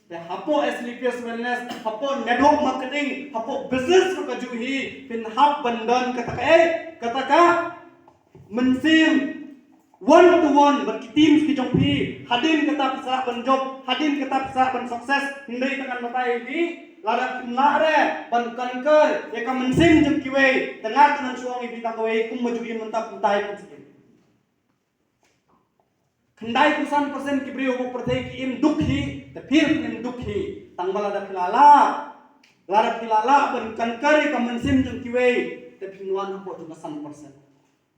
Te hapoh Asclepius Wellness, hapoh network marketing, hapoh business ruh ka ju hi, phin hap ban don kata ka, eh, kata ka mynsiem one to one bad ki teams ki jong phi. Hadien kata phi sa lah ban jop, hadien kata phi sa lah ban success. Hynrei tang ngan batai ïa phi, lada phim lah re ban conquer ïa ka mynsiem jong kiwei, tang ngan shu ong ïa phi tang kawei, kumba ju im mynta, kumta ïa phi. Khyndai phew san percent ki briew hapoh pyrthei ki im duk hi, te phi ruh phin im duk hi. Tang ba lada phi la lah, lada phi la lah ban conquer ïa ka mynsiem jong kiwei, te phin wan hapoh jong ka san percent.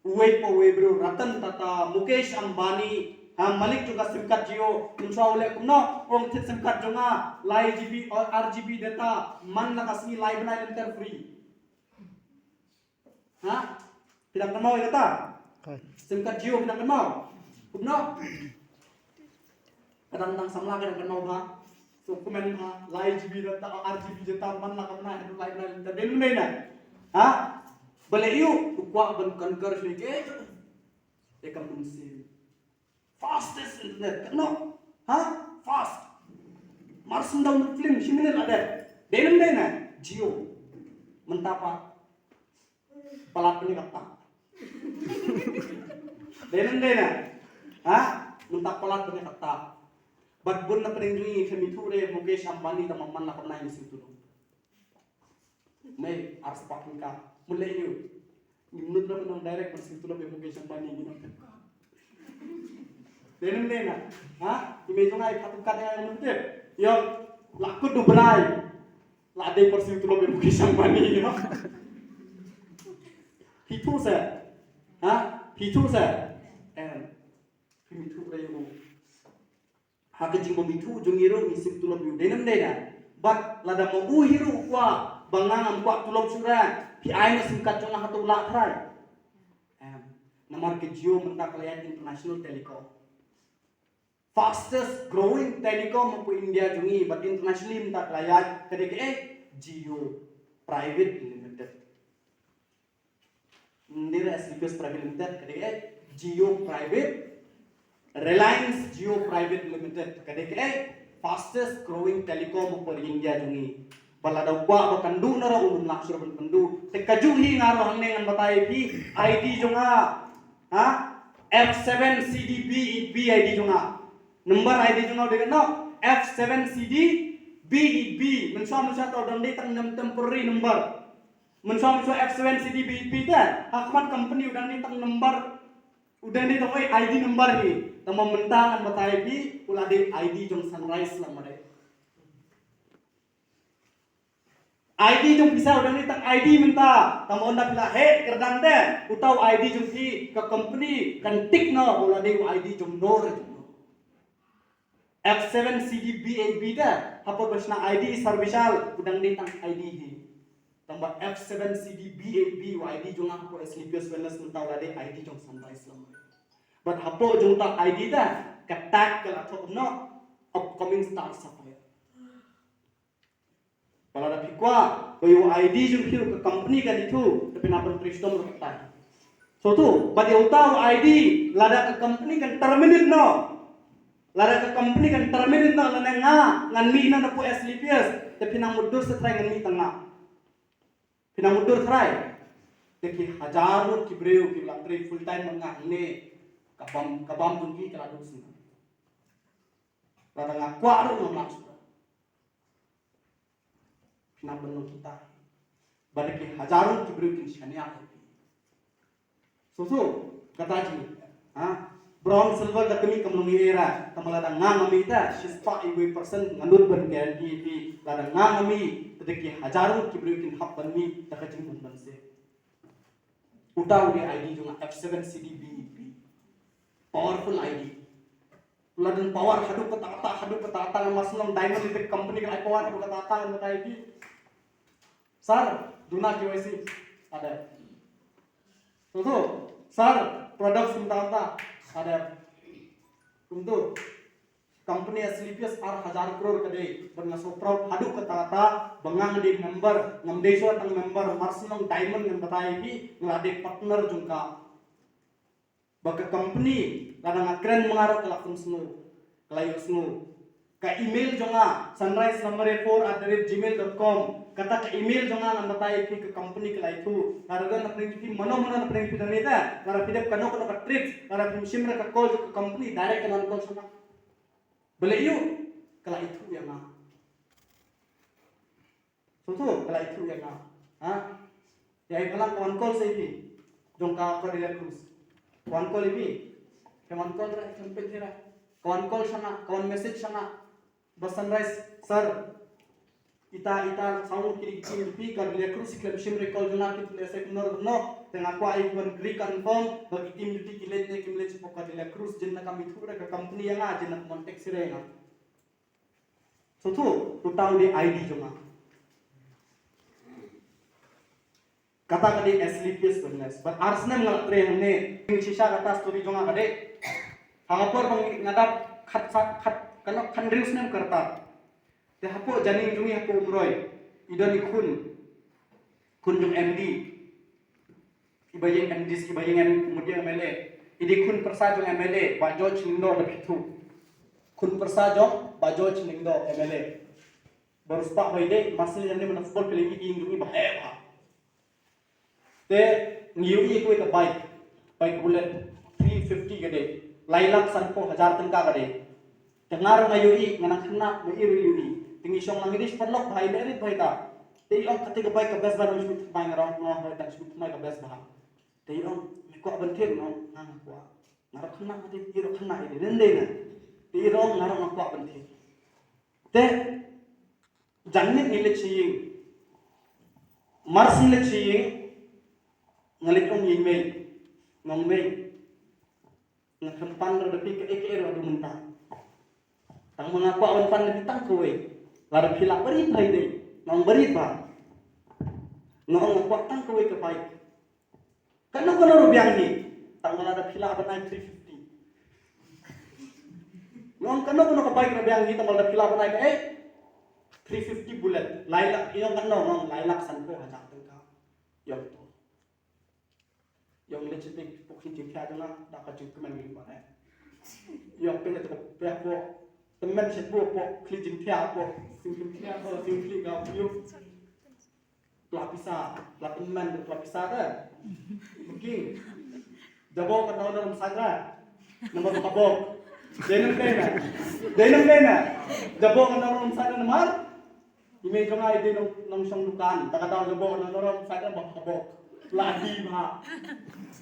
Uwei pa uwei briew, Ratan Tata, Mukesh Ambani, ha, malik jong ka sim card Jio, mynshwa u leh kumno, u ong thied sim card jong nga, lai G B, ar G B data, man la ka sngi lai bnai lynter free. Ha? Phi dang kynmaw ïa kata? Sim card Jio phi dang kynmaw? Kumno? Ka dang dang samla ka dang kynmaw bha. So comment bha, lai G B data, ar G B data, man la ka bnai, haduh lai bnai lynter, dei ne ym dei na? Ha? Balei u kwah ban conquer shuh ïa ka, ïa ka mynsiem. Fastest internet, katno? Ha? Fast. Mar shu download film shi minit la dep. Dei ne ym dei na? Jio. Mynta pat palat bniah katta. Dei ne ym dei na? Ha? Mynta palat bniah katta. Bad bun na pdeng jong ngi, khlem ithuh re Mukesh Ambani tang ba man la ka bnai ngi siew tulop. Mei, ar spah tyngka. Mynlei ïa u. Ngim nud ruh ban ong direct ban siew tulop ïa Mukesh Ambani, ngin ong tyngka. Dei ne ym dei na? Ha? I mei jong nga i phah tyngka, dei nga ong tyngka. Ïa, la kut u Brai. La dei ban siew tulop ïa Mukesh Ambani, ïa. Phi ithuh se. Ha? Phi ithuh se. Em. Phim ithuh re ïa u. Ha ka jingbym ithuh jong ngi ruh ngi siew tulop ïa u, dei ne ym dei na? Bad lada ma u hi ruh u kwah ba nga ngam kwah tulop shuh re, phi ai noh sim card jong nga, hato u lah trai? Em, namar ka Jio mynta ka la ïaid international telecom. fastest growing telecom hapoh India jong ngi, bad internationally mynta ka la ïaid, ka dei kaei? Jio Private Limited. Ym dei re S L P S Private Limited, ka dei kaei? Jio Private, Reliance Jio Private Limited, ka dei kaei? Fastest growing telecom hapoh India jong ngi. Ba lada u kwah ba kynduh na ruh un ym lah shuh ban kynduh. Te kajuh hi nga ruh hangne ngan batai ïa phi, I D jong nga, ha? F seven C D B eight B I D jong nga. Number I D jong nga u dei kano? F seven C D B eight B. Mynshuwa mynshuwa te u dang dei tang nem temporary number. Mynshuwa mynshuwa F seven C D B eight B te, ha khmat company u dang dei tang number, u dang dei tang, oi, I D number hi. Tangba mynta ngan batai ïa phi, u la dei I D jong Sunrise la mare. I D jong phi sa u dang dei tang I D mynta. Tangba ynda phi la heh kyrdan te, uta u I D jong phi, ka company kan tick noh ba u la dei u I D jong no re jong no. F seven C D B eight B te, hapoh ba shna I D service al, u dang dei tang I D hi. Tangba F seven C D B eight B u I D jong nga hapoh S L P S Wellness mynta u la dei I D jong Sunrise la mare. Bad hapoh jong uta I D te, ka tag ka la thoh kumno, Upcoming Star Sapphire. Ba lada phi kwah ba ïa u I D jong phi ruh ka company kan ithuh, te phin hap ban trei shitom ruh katta. So to, bad ïa uta u I D, lada ka company kan terminate noh, lada ka company kan terminate noh, lane nga ngan mih noh na pdeng S L P S, te phin nang mutdur sa trai ngan mih tang nga? Phin nang mutdur trai? Te ki hajar ngut ki briew ki la trei full time bad nga hangne, ka bam, ka bam jong ki ka la duh shisha. Lada nga kwah ruh ngam lah shuh. Phin nang ban long kita. Bad ki hajar ngut ki briew kin shaniah ïa phi. So so, kata jong, ha? Bronze, silver da kmie kam long ei ei re. Tangba lada nga ngam mih te, shispah wei percent nga nud ban guarantee ïa phi. Lada nga ngam mih, te da ki hajar ngut ki briew kin hap ban mih da ka jingmut ban seh. Uta u dei I D jong nga, F seven C D B eight B. Powerful I D. La don power haduh katta katta, haduh katta katta, nga mar shu long diamond, ïa ka company ka ai power haduh katta katta, nga batai ïa phi. Sir, duna K Y C. Ada. To to. Sir, products mynta mynta. Ada. Kumto. Company S L P S ar hajar crore ka dei. Bad nga sngewproud haduh katta katta ba nga nga dei member, ngam dei shuh tang member, mar shu long diamond ngan batai ïa phi, nga la dei partner jong ka. Ba ka company, lada nga kren ma nga ruh ka la pynsngew, ka la ïohsngew. Ka email jong nga, sunrise lamare four at the rate gmail dot com. Kata ka email jong nga ngan batai ïa phi, ka company ka la ithuh. Lada don na pdeng jong phi, mano mano na pdeng jong phi dang ïa, lada phi dep kano kano ka tricks, lada phim shim re ka call jong ka company, direct kan wan call sha nga. Balei ïoh, ka la ithuh ïa nga. Sngewthuh, ka la ithuh ïa nga. Ha? Ïa i balang ka wan call sa ïa phi. Jong ka Cordelia Cruz. Ka wan call ïa phi. Ka wan call ra, ka wan peit ra. Ka wan call sha nga, ka wan message sha nga. Ba sunrise, sir. Ita, ita, saw ngut ki dei ki team jong phi, Cordelia Cruz, ki khlem shim re call jong nga, ki tip lehse kumno kumno. Te nga kwah ai wan reconfirm ba ki team jong phi ki leit ne kim leit shapoh Cordelia Cruz, jin na kam ithuh re ka company ïa nga, jin na kam wan text re ïa nga. Sngewthuh, uta u dei I D jong nga. Kata ka dei S L P S Wellness. Bad ar snem nga la trei hangne. Shisha kata story jong nga ka dei, ha ka por ba nga dap khat sa, khat, kano, khathynriew snem ka rta. Te hapoh janmiang jong ngi hapoh Umroi, i don i khun, khun jong M D. Iba ïeng M D C, iba ïeng M, mut ïeng M L A. I dei khun pyrsa jong M L A, Bah George Lyngdoh, da phi thuh. Khun pyrsa jong Bah George Lyngdoh, M L A. Ba riewspah ba i dei, mar shu ïeng ne mynta football ka leit ïeng jong i ba heh bha. Te ngi ïohi ïa kawei ka bike, bike bullet, three fifty ka dei, lai lak sanphew hajar tyngka ka dei. Te nga ruh nga ïohi, nga nang khynnah, ma i ruh i ïohi. Te ngi shong lang, ngi dei shi paralok bha, i leh rit bha ita. Te i ong kata ka bike ka best bha, nang shu thymmai, nga ruh nga ong hooid, nang shu thymmai ka best bha. Te i ong me kwah ban thied, nga ong nga, nga kwah. Nga ruh khynnah, te i ruh khynnah, i dei, nen dei na. Te i ruh ong nga ruh nga kwah ban thied. Te janmiet ngi leit sha ïing. Mar shu leit sha ïing, nga leit ong ïa i mei. Nga ong mei, nga khlem pan ruh da phi kaei kaei ruh haduh mynta. Tang ma nga kwah ban pan da phi tang kawei. Lada phi lah barit bha i dei. Nga ong barit bha. Nga ong nga kwah tang kawei ka bike. Kano kano ruh biang hi. Tang ma lada phi lah ban ai three fifty. Nga Ong kano kano ka bike na biang hi tang ba da phi lah ban ai ka eh. Three fifty Bullet. Lai lak, ong kano, ong lai lak sanphew hajar tyngka. Ong to. Ong leit sha phi pok hi jingthiah jong nga da ka jingkmen ngi ba eh. Ong pynleit ka pia pok. Tymmen sha pok pok khli jingthiah pok. Sing jingthiah pok, sing khli ka pok. Pla pisa, pla pynman, pla pisa te. Booking. Jabok ka nong nong sanga. Namar ka bok. Dei nang dei na. Dei nang dei na. Jabok ka nong nong sanga namar. I mei jong nga i dei nong nong shong dukan. Ta ka daw jabok ka nong nong sanga ba ka bok. La di ba.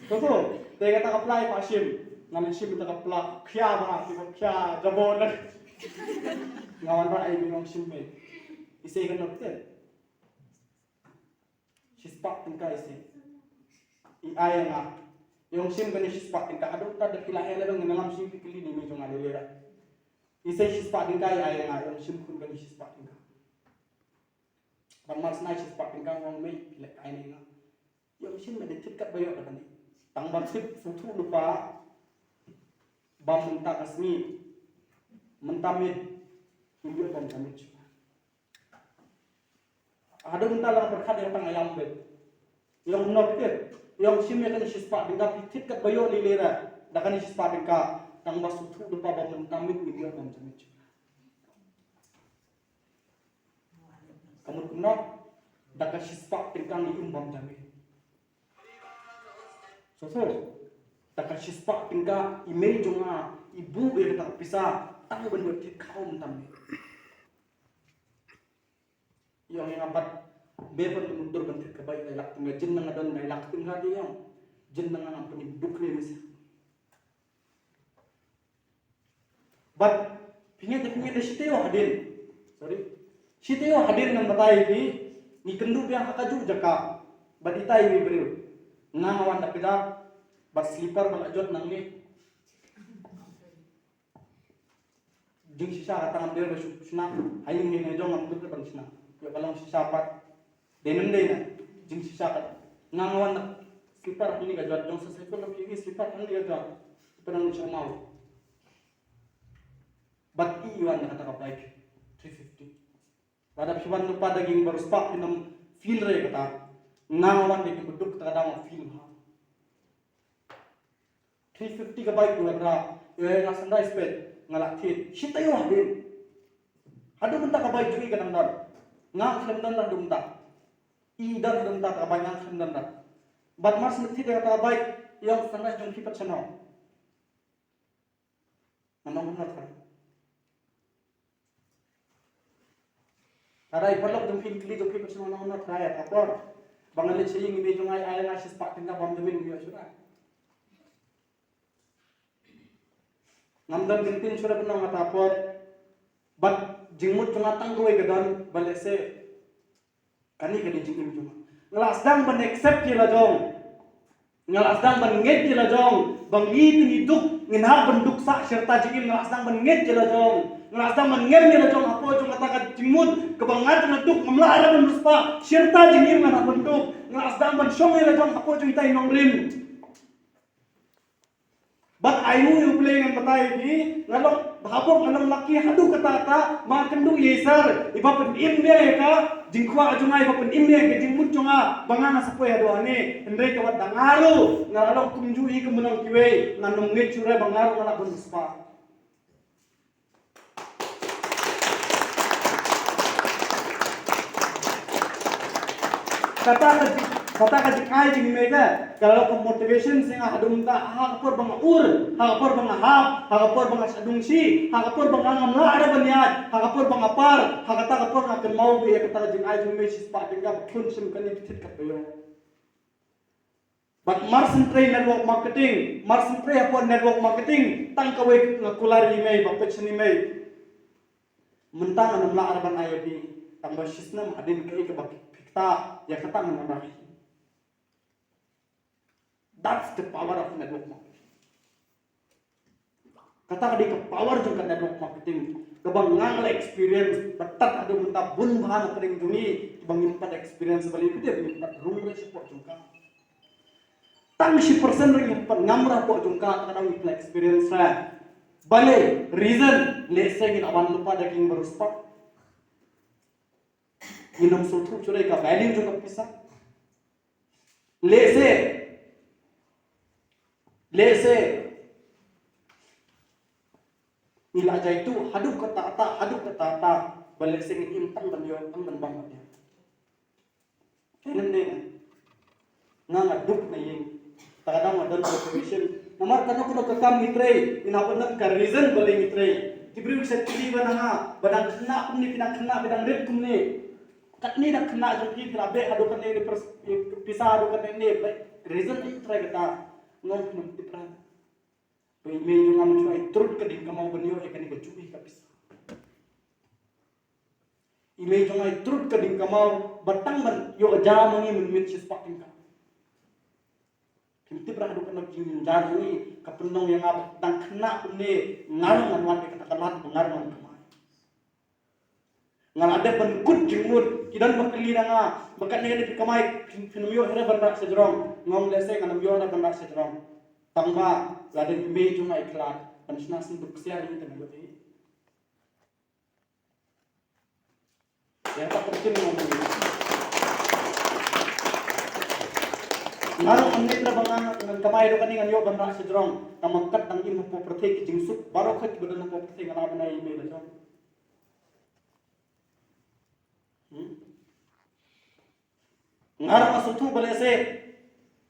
Ko ko. Te ka ta ka pla i pa shim. Ngan shim ta ka pla. Khia ba, ti ba khia jabok na. Nga wan ba ai mei nong shim mei. I sei ka nong ten. Shispah tyngka i sei. I ai nga. Ong shim kane shispah tyngka. Haduh ta da phi la heh leh dong ngan lam shim phi kylli ni mei jong nga leh leh. I sei shispah tyngka i ai nga. Ong shim khun kane shispah tyngka. Ban mar snai shispah tyngka ngong mei phi leh ai ni nga. Ong shim mei da thied kat ba ïoh da kane. Tang ban thied suthu lupa. Bam mynta ka sngi. Mynta miet. Ïoh bam ka miet. Haduh mynta la pyrkhat ïa tang ayam bet. Ïong nok tit. Ïong shim ïa kane shispah tyngka phi thied kat ba ïoh lei lei ra. Da kane shispah tyngka tang ba suthu da pa ba mynta mit ngi ïoh bam jamit. Ka mut kumno? Da ka shispah tyngka ngi im bam jamit. So so. Da ka shispah tyngka i mei jong nga i buh ïa kata ka pisa tang ban ïoh thied khaw mynta mit. Ïong ïa nga bad be ban dur ban thied ka bike lai lak tyngka jin na nga don lai lak tyngka te ïong. Jin na nga ngam pynïaduk ne misa. Bad pynïad pynïad shi taïew hadien. Sorry. Shi taïew hadien ngan batai phi ngi kynduh biang ha kajuh jaka. Bad itai wi briew. Nga nga wan da pida bad slipper ba la jot nangne. Jingshisha kata ngam dei ba shu shna. Haïing haïing jong ngam dei ban shna. Ïa ka long shisha pat. Dei nang dei na. Jingshisha kata. Nga nga wan na slipper hangne ka jot jong sa saikul na phi slipper hangne ka jot. Pynang sha mau. Bad i wan na kata ka bike three fifty. Lada phi wan lypa da ki ïing baroh spah phin ym feel re kata. Nga nga wan da ki baduk kata ka dang feel ha. Three fifty ka bike ka wanrah, eh, nga sunrise pet, nga la thied. Shi taïew hadien. Haduh mynta ka bike jong i ka dang don. Nga khlem don haduh mynta. I don haduh mynta ka bike nga khlem don. Bad mar shu thied ïa ka bike, ïa ka sunrise jong phi pat shano. Nga ong kumno trai. Trai paralok jong phi kylli jong phi pat shano nga ong kumno trai, ka por. Ba nga leit sha ïing i mei jong nga i ai nga shispah tyngka bam jamin ïa shuwa. Ngam don jingtip shuwa ban ong nga ta por. Bad jingmut jong nga tang kawei ka don ba lehse kane ka dei jingim jong nga. Nga la sdang ban accept ïa la jong. Nga la sdang ban ngeit ïa la jong. Ba ngi te ngi duk ngin hap ban duk sah shirta jingim nga la sdang ban ngeit ïa la jong. Nga la sdang ban ngem ïa la jong hapoh jong kata ka jingmut kaba nga te nga duk ngam lah re ban riewspah shirta jingim nga hap ban duk. Nga la sdang ban shong ïa la jong hapoh jong ita i nongrim. Bad ai ngu ïa u Blei ngan batai ïa phi, nga long, bha bok nga long lucky haduh katta katta, ma kynduh ïa i sar, iba pynim ïa ka jingkwah jong nga, iba pynim ïa ka jingmut jong nga, ba nga nga sa poi haduh hangne, hynrei ka wat da nga ruh, nga la long kumjuh hi kum ba long kiwei, ngan ym ngeit shuh re ba nga ruh nga lah ban riewspah. Kata ka, kata ka jingai jong i mei te, ka la long ka motivation sha nga haduh mynta, ha ka por ba nga ur, ha ka por ba nga hap, ha ka por ba nga shah dungshi, ha ka por ba nga ngam lah re ban ïaid, ha ka por ba nga par, ha kata ka por nga kynmaw ïa kata ka jingai jong i mei shispah tyngka ba khun shim kane ka thied ka pyrshah. Bad mar syn trei network marketing, mar syn trei hapoh network marketing, tang kawei nga kular ïa i mei, ba peit sha i mei. Mynta ngan ym lah re ban ai ïa phi, tang ba shisnem hadien kaei kaba phi ktah, ïa kata ngan ym ai. That's the power of network marketing. Kata ka dei ka power jong ka network marketing. Kaba nga la experience, ba tad haduh mynta bun bha na pdeng jong ngi, ba ngim pat experience balei, ba ngim pat rung re shapoh jong ka. Tang shi percent re ngim pat ngam re hapoh jong ka, kata ka dei ka experience re. Balei, reason, lehse ngin wan lypa da ki jingmyntoi. Ngin ym sngewthuh shuh ïa ka value jong ka pisa. Lehse, lehse ngi la jaituh haduh katta katta, haduh katta katta, ba lehse ngin im tang ban ïoh, tang ban bam ïa. Te mynne nga, nga nga duk na ïing. Te ka dang nga don ka commission. Namar kano kano ka kam ngi trei, ngi hap ban don ka reason balei ngi trei. Ki briew ki sa kylli ba na nga, ba dang khynnah kumne, phi dang khynnah, phi dang rit kumne. Katne dang khynnah jong phi, phi la beh haduh katne ne pers-, pisa haduh katne ne, ba reason ngi trei kata. Ngam pynmih phi trei. Ba i mei jong nga mynshuwa i trud ka ding kamau ban ïoh ïa kane ka jubab ka pisa. I mei jong nga i trud ka ding kamau ba tang ban ïoh ja ma ngi mynmiet shispah tyngka. Kim tip ruh haduh katno ka jingjar jong i, ka pynlong ïa nga ba dang khynnah kumne nga ruh ngan wad ïa kata ka lad ba nga ruh ngan kamai. Nga la dep ban kut jingmut, ki don ba kylli na nga, ba katne katne phi kamai, phin, phin ym ïoh hi ruh ban rah shajrong, nga ong lehse ngan ym ïoh ruh ban rah shajrong. Tang ba, la dep i mei jong nga i khlad, ban shna sngewduk ksiar ïa i te ngan ïoh hi. Ïa ka pyrthei ngan ong. Nga ruh ngan ngeit ruh ba nga ngan kamai ruh kane ngan ïoh ban rah shajrong, tang ba kat dang im hapoh pyrthei ki jingsuk, baroh khoit kiba don hapoh pyrthei nga lah ban ai i mei la jong. Hmm? Nga ruh nga sngewthuh ba lehse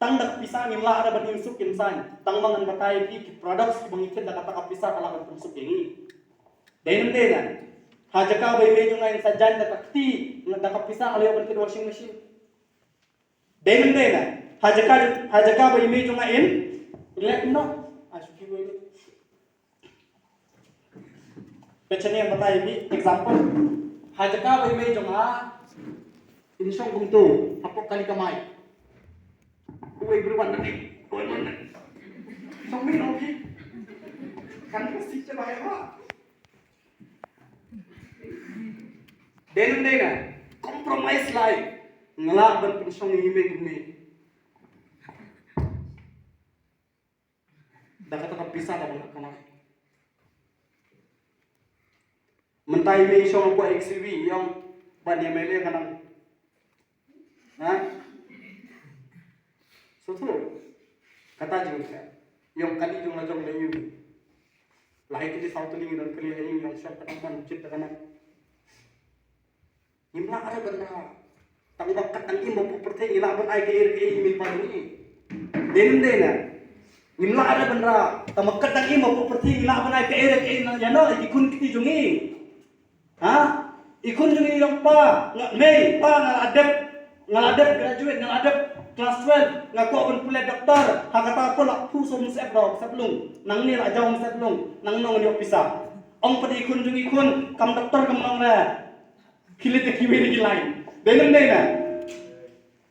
tang da ka pisa ngim lah ruh ban im suk im saiñ. Tang ba ngan batai ïa phi ki products kiba ngi thied da kata ka pisa ka lah ban pynsuk ïa ngi. Dei ne ym dei nga? Ha jaka ba i mei jong nga in sa jaiñ da ka kti, da ka pisa nga la ïoh ban thied washing machine. Dei ne ym dei nga? Ha jaka, ha jaka ba i mei jong nga in leh noh. Ah, shuki ba i mei. Peit shane, batai ïa phi example. Ha jaka ba i mei jong nga in shong kumto hapoh kali kamai. Uwei briew wan na phi. Uwei wan na. Shong mih noh phi. Kan ka sik te ba ïa ba. Dei ne ym dei nga? Compromise life. Nga lah ban pynshong ïa i mei kumne. Da kata ka pisa kaba nga kamai. Mynta i mei i shong hapoh X U V, i ong, "Bah, ïa me leh ka nang." Ha? Sngewthuh. Kata jong ka. I ong kali jong la jong la ïoh. La hi kali saw tylli ngi don kali ha ïing, i ong shong ka nang ban jit da ka nang. Ngim lah ruh ban rah. Tang ba kat dang im hapoh pyrthei ngi lah ban ai kaei kaei i mei i pa jong ngi. Dei ne ym dei nga? Ngim lah ruh ban rah. Tang ba kat dang im hapoh pyrthei ngi lah ban ai kaei kaei na ïa no ïa ki khun kti jong ngi. Ha? I khun jong ngi i ong pa, nga mei, pa nga la dep, nga la dep graduate, nga la dep class twelve, nga kwah ban pule doctor, ha kata ka por la phu sha u Mynsiem Dkhot, Mynsiem Lung. Nangne la jaw Mynsiem Lung, nangno ngan ïoh pisa. Ong pat i khun jong ngi, khun, kam doctor kam long re. Khie leit da kiwei na ki line. Dei ne ym dei nga?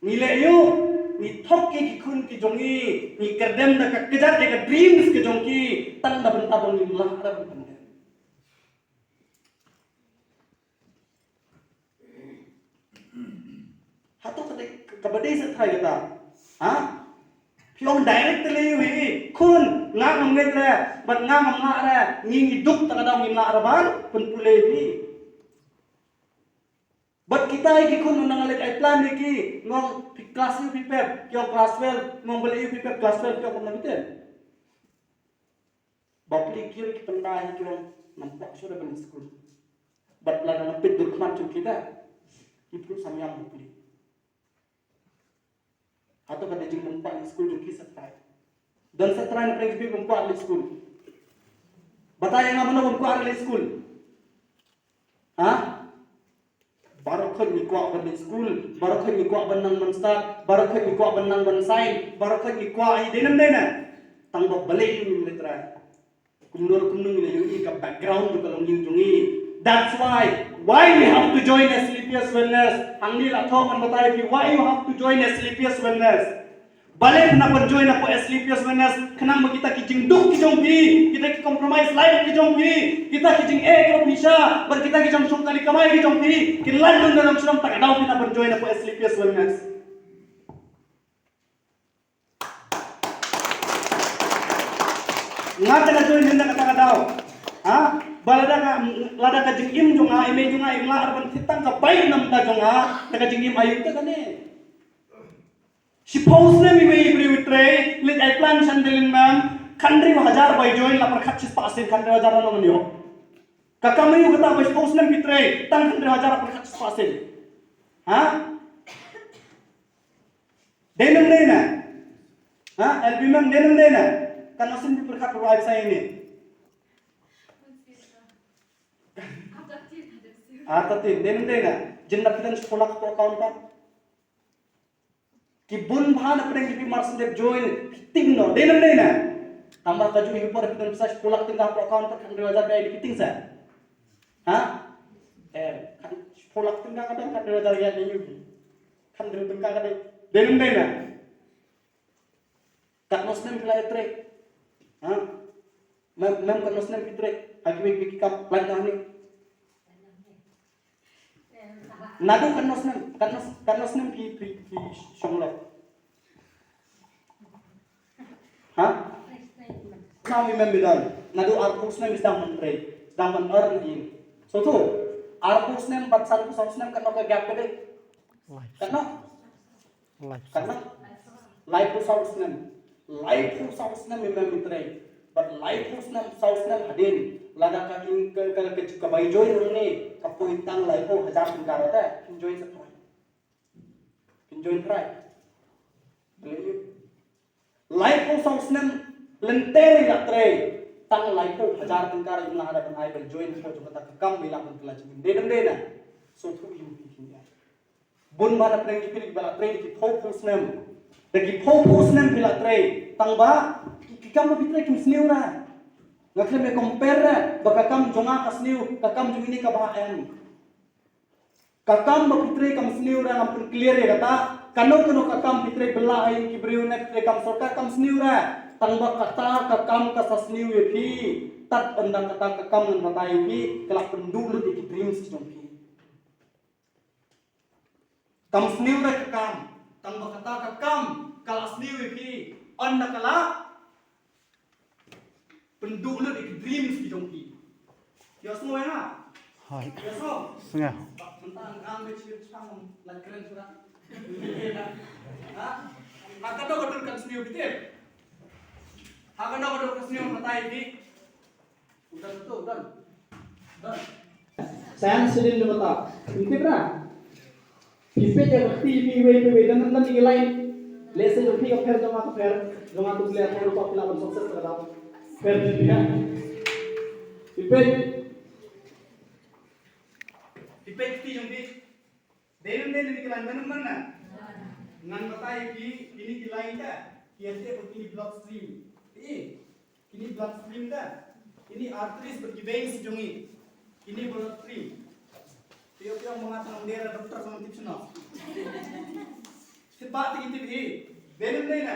Ngi leh aïu, ngi thok ïa ki khun ki jong ngi, ngi kyrdem da ka kjat ïa ka dreams ki jong ki, tang da bynta ba ngim lah ruh ban pyndem. Hato ka dei, kaba dei sa thrai kata? Ha? Phi ong direct te lei ïa i khun, nga ngam ngeit re, bad nga ngam lah re, ngi ngi duk ta ka daw ngim lah re ban pynpule ïa phi. Bad kita hi ki khun, nga nga leit ai plan ïa ki, nga ong phi class eight phi pep, ki ong class twelve, nga ong balei eight phi pep, class twelve phi ong kumno phi tip. Bapli ki ruh ki pyndai ki ong ngam kwah shuh ban leit skul. Bad lada nga peit dur khmat jong kita, ki pynlut samyang bapli. Hato ka dei jingmyntoi skul jong ki sa trai? Don sa trai na pyrshah jong ki bym kwah leit skul? Batai ïa nga mano bym kwah leit skul? Ha? Baroh khoit ngi kwah ban leit skul, baroh khoit ngi kwah ban nang ban stad, baroh khoit ngi kwah ban nang ban saiñ, baroh khoit ngi kwah ïa dei nam dei na. Tang ba balei ngim leit trai? Kumno kumno ngi la ïohi ka background jong ka longïing jong ngi. That's why, why we have to join Asclepius Wellness. Hangne la thok ngan batai phi why you have to join Asclepius Wellness. Balei phi nang ban join hapoh Asclepius Wellness? Khnang ba kita ki jingduk ki jong phi, kita ki compromise life ki jong phi, kita ki jingeh ki jong phi sha, bad kita ki jingshong kali kamai ki jong phi, kin lait lum da lam shnong ta ka daw phi nang ban join hapoh Asclepius Wellness. Nga te nga join mynta kata ka daw. Ha? Ba lada ka, lada ka jingim jong nga, i mei jong nga, im lah ban thied tang ka bai namar ka jong nga, da ka jingim aïu te kane. Shiphew snem i mei i briew i trei, leit ai plan sha Delhi mem, khathynriew hajar bai join la pyrkhat shispah sien, khathynriew hajar na nong nyo. Ka kam aïu kata ba shiphew snem phi trei, tang khathynriew hajar pyrkhat shispah sien. Ha? Dei ne ym dei na? Ha? L B mem dei ne ym dei na? Katno sien phi pyrkhat pyrkhat sa ïa ine. Artatien, dei ne ym dei na? Jin na phi don shiphew lak hapoh account pat. Ki bun bha na pdeng ki phi mar sendep join, phi tieng noh, dei ne ym dei na? Tangba kajuh hi por phi don pisa shiphew lak tyngka hapoh account pat, khathynriew hajar ka ïa phi tieng sa. Ha? Eh, khat, shiphew lak tyngka ka don, khathynriew hajar ka ïa phi. Khathynriew tyngka ka dei. Dei ne ym dei na? Katno snem phi la ïatrei? Ha? Mem, mem katno snem phi trei? Ha kiwei kiwei ki kam, lait noh hangne. Naduh katno snem, katno, katno snem phi, phi, phi shong leh? Ha? Naduh mem, mem bidan. Naduh arphew snem sdang ban trei, sdang ban earn in. Sngewthuh, arphew snem bad sanphew saw snem katno ka gap ka dei? Katno? Katno? Laiphew saw snem. Laiphew saw snem i mem i trei. Bad laiphew snem, saw snem hadien, lada ka in ka, ka, ka, ka bai join hangne, ka poi tang laiphew hajar tyngka te, kin join sa trai. Kin join trai. Laiphew saw snem lynter i la trei, tang laiphew hajar tyngka im lah da ban ai ban join hapoh jong kata ka kam ba i lah ban kylla jingim. Dei ne ym dei na? Sngewthuh ïa u phi phi ïa. Bun bha na pdeng jong phi ba la trei da ki phew phew snem. Da ki phew phew snem phi la trei. Tangba ki, ki kam ba phi trei kim sniew ra. Nga khlem ïa compare ra ba ka kam jong nga ka sniew, ka kam jong ine ka bha, em. Ka kam ba phi trei kam sniew ra, ngam pynclear ïa kata. Kano kano ka kam phi trei, bylla ha ïing ki briew ne phi trei kam sorkar kam sniew ra. Tangba kata ka kam ka sa sniew ïa phi. Tad ynda kata ka kam ngan batai ïa phi, ka la pynduh lut ïa ki dreams ki jong phi. Kam sniew re ka kam, tangba kata ka kam ka la sniew ïa phi, ynda ka la pynduh lut ïa ki dreams ki jong phi. Ïa sngew ïa nga? Hooid. Ïa sngew? Sngew. Ba mynta nga me chi chang la kren sura. Ha? Ha kano ka dur kan sniew phi tip? Ha kano ka dur kan sniew batai phi? Udah tu, udah. Udah. Science din jong kata. Phi tip ra. Phi peit ïa ka kti phi wei phi wei, dang dang ki line. Lehse jong phi ka pher, jong nga ka pher. Jong nga tu lehse rupa phi lah ban success ka dap. Pher phi phi ha. Phi peit. Phi peit kti jong phi. Dei ne ym dei na kine ki line, dei ne ym dei na? Ngan batai ïa phi, kine ki line te ki ïatheh bad kine blood stream. Ï, kine blood stream te, kine arteries bad ki veins jong ngi. Kine blood stream. Phi ïoh, phi ïoh, ma nga tang dei ra doctor, sngewtip shano. Tip ba te ki tip hi. Dei ne ym dei na?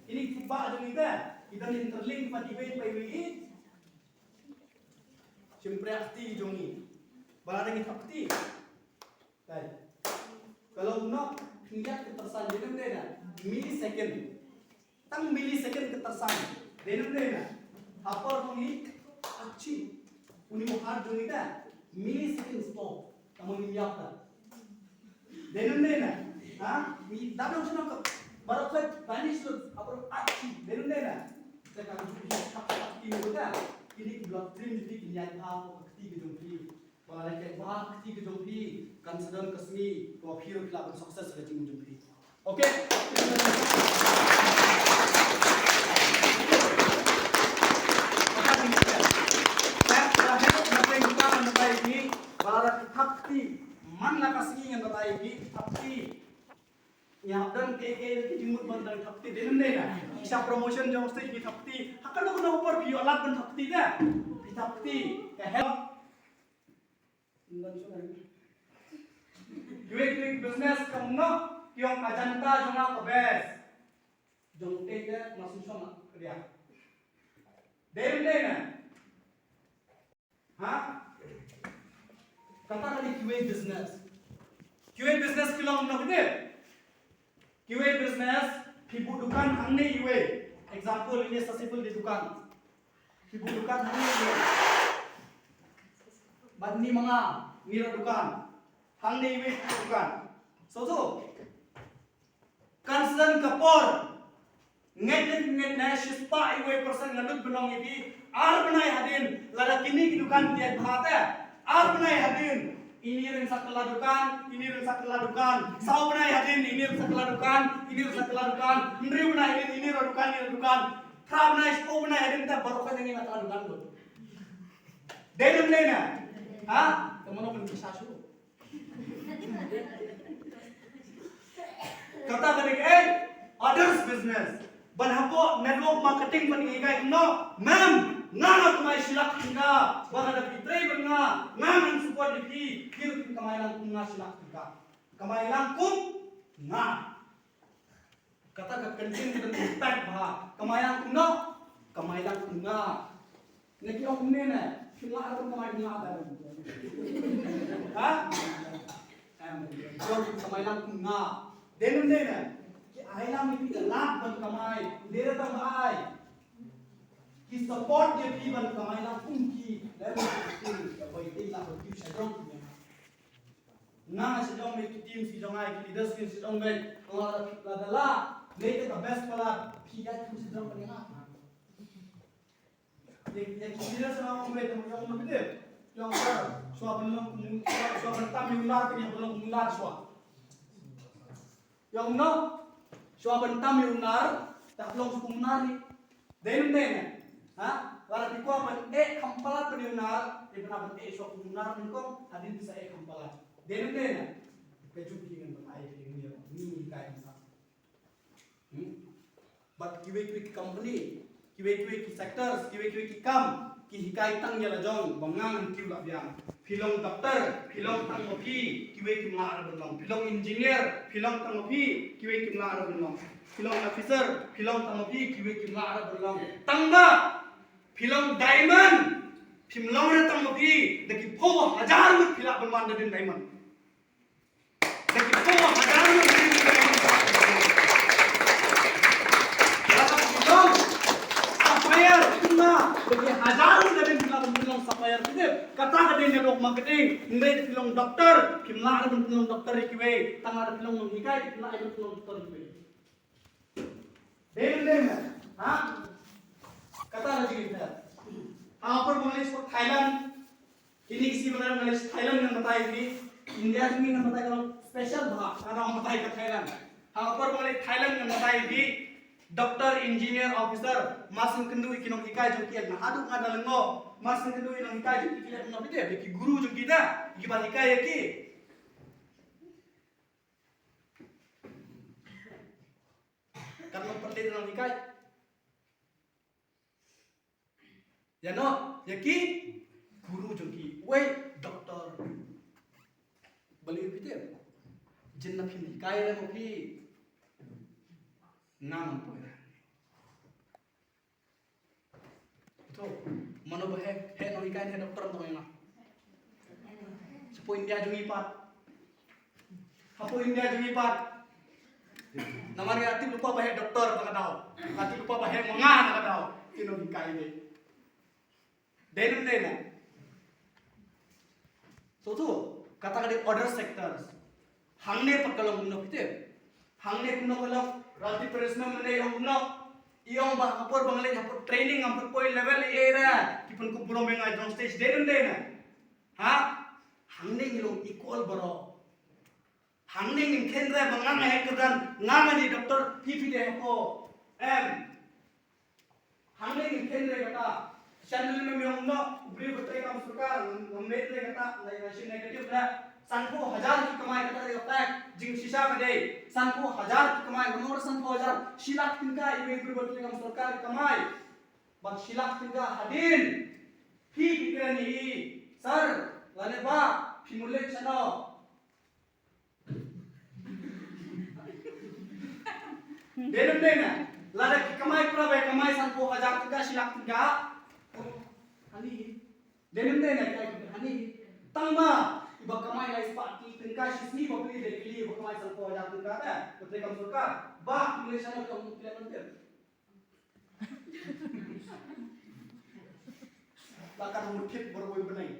Kine tip ba jong ngi te ki don interlink bad ki vein ba iwei i. Shympriah kti jong ngi. Ba la dang ngi thap kti. Dei. Ka long noh, khyndiat ka tyrsan, dei ne ym dei na? Millisecond. Tang millisecond ka tyrsan. Dei ne ym dei na? Ha por jong ngi, achi. Une u heart jong ngi te millisecond stop. Tang ma ngim ïap ta. Dei ne ym dei na? Ha? Ngi dap long shano ka baroh ka vanish lut, ha baroh achi. Dei ne ym dei na? Te ka ju ki thap thap ki mo ka. Kine ki blood stream jong phi kin ïaid bha ha ka kti ka jong phi. Ba la leh bha ka kti ka jong phi, kan sa don ka sngi kaba phi ruh phi lah ban success ha ka jingim jong phi. Okay? Ba la da phi thap kti, man la ka sngi ngan batai ïa phi, thap kti. Ngi hap don kaei kaei ki jingmut ban dang thap kti, dei ne ym dei na? Ki sha promotion jong stage ngi thap kti. Ha kano kano ka por phi ïoh lad ban thap kti te. Phi thap kti. Ka help. Kiwei kiwei ki business kumno, ki ong Ajanta jong nga ka best. Jong te te ma sum sum ka dia. Dei ne ym dei na? Ha? Kata ka dei kiwei business. Kiwei business ki long kumno ki dei? Kiwei business, phi buh dukan hangne iwei. Example, ine sa simple dei dukan. Ibu dukan hangne. Bad ni ma nga, ni ruh dukan. Hangne iwei dukan. So so. Kan sdang ka por. Ngeit ne ngeit ne shispah iwei persen nga nud ban ong ïa phi. Ar bnai hadien, lada kine ki dukan ki ïaid bha te. Ar bnai hadien. Ini ruh sa kylla dukan, ini ruh sa kylla dukan. Saw bnai hadien, ini ruh sa kylla dukan, ini ruh sa kylla dukan. Hynriew bnai hadien, ini ruh dukan, ini ruh dukan. Phra bnai, shiphew bnai hadien te baroh kane ngi la kylla dukan lut. Dei ne em dei ne? Ha? Te mano pynbisa shuh. Kata ka dei kaei? Others business. Ban hapoh network marketing ban ngi kai kumno? Mem, nga nga kmai shi lak tyngka. Ba lada phi trei bad nga, nga ngan support ïa phi. Phi ruh phin kmai lang kum nga shi lak tyngka. Kmai lang kum nga. Kata ka kyntien ka don impact bha. Kmai lang kumno? Kmai lang kum nga. Ne ki ong kumne ne, phi lah ruh ban kmai kum nga ta. Ha? Em, jong kmai lang kum nga. Dei ne em dei ne? Ki ai lang ïa phi ka lad ban kmai. Dei ruh tang ba ai. Ki support ïa phi ban kmai lang kum ki. Dei ne em dei ne? Ka bai dei lah ban ki sha jong ki. Nga sha jong me ki team sha jong ngai, ki leaders ki sha jong me. Nga la la la. Lei te ka best palat. Phi ga ki sha jong me nga. Ye ye ki leaders nga ong me te mo ong me te. Ong sir. Shuwa ban long kum shuwa ban tam ïa u nar, ïa ban long kum nar shuwa. Ïa ong no. Shuwa ban tam ïa u nar, ta long kum nar ni. Dei ne em dei ne? Ha? Lada phi kwah ban eh kham palat ban ïa u nar, te phi lah ban eh shuwa kum u nar nyngkong, hadien phi sa eh kham palat. Dei ne em dei ne? Ka juk ki ngan ban ai ka ïa u nar, ni ni kai ngan sa. Hmm? Bad kiwei kiwei ki company, kiwei kiwei ki sectors, kiwei kiwei ki kam, ki hikai tang ïa la jong, ba nga ngan kiew lah biang. Phi long doctor, phi long tang ma phi, kiwei kim lah ruh ban long. Phi long engineer, phi long tang ma phi, kiwei kim lah ruh ban long. Phi long officer, phi long tang ma phi, kiwei kim lah ruh ban long. Tang ba phi long diamond, phim long ruh tang ma phi, da ki phew hajar ngut phi lah ban wan da dien diamond. Da ki phew hajar ngut phi lah ban wan da dien diamond. Lada phi long sapphire, phi lah, da ki hajar ngut da dien phi lah ban long sapphire, phi tip. Kata ka dei ka dok marketing. Hynrei da phi long doctor, phim lah ruh ban long doctor ïa kiwei. Tang lada phi long nonghikai, phi lah ban long doctor ïa kiwei. Dei ne em dei ne? Ha? Kata la jingïathuh. Ha, ha por ba nga leit sha Thailand. Kine ki sngi ba nga leit sha Thailand ngan batai ïa phi. India jong ngi ngan batai ka long special bha. Ngan ong batai ka Thailand. Ha, ha por ba nga leit Thailand ngan batai ïa phi. Doctor, engineer, officer, mar shu kynduh ïa ki nonghikai jong ki, naduh nga da lyngngoh. Mar shu kynduh ïa ki nonghikai jong ki, ki leh kumno phi tip, ïa ki guru jong ki da, ïa ki ban hikai ïa ki. Kan long pynleit nonghikai. Ïa no, ïa ki guru jong ki. Wei, doctor. Balei phi tip? Jin na phim hikai re mo phi. Nga ngam poi. To, mano ba heh, heh nonghikai, heh doctor tang ïa nga. Shapoh India jong ngi pat. Hapoh India jong ngi pat. Namar nga tip lypa ba heh doctor tang ka daw. Nga tip lypa ba heh ma nga tang ka daw. Ki nonghikai dei. Dei ne em dei ne? So to, kata ka dei other sectors. Hangne pat ka long kumno phi tip. Hangne kumno ka long, Ralti Press Mem mynne i ong kumno. I ong ba ha por ba nga leit ha por training ngam pat poi level ei ei re. Ki pynkup burom ïa nga jong stage, dei ne em dei ne? Ha? Hangne ngi long equal baroh. Hangne ngim kheiñ re ba nga nga heh kyrdan, nga nga dei doctor, phi phi dei hapoh. Em. Hangne ngim kheiñ re kata. Shan lem mem ïong noh, u briew ba trei kam sorkar, ngam meit re kata, nga ïa shim negative re. Sanphew hajar ki kamai, kata ka dei ka fact, jingshisha ka dei. Sanphew hajar ki kamai, ngam ong re sanphew hajar, shi lak tyngka iwei u briew ba trei kam sorkar kamai. Bad shi lak tyngka hadien. Phi ki kren ïa i, sir, lane bah, phi mut leit shano? Dei ne em dei ne? Lada ki kamai pra ba kamai sanphew hajar tyngka, shi lak tyngka. Hani. Dei ne em dei ne? Hani. Tang ba i ba kamai lai spah tyngka shi sngi ba phi dei kylli ba kamai sanphew hajar tyngka te. Ba trei kam sorkar. Ba phi leit shano, ki ong phi leit mynta. Ba ka mut thip baroh kawei bneng.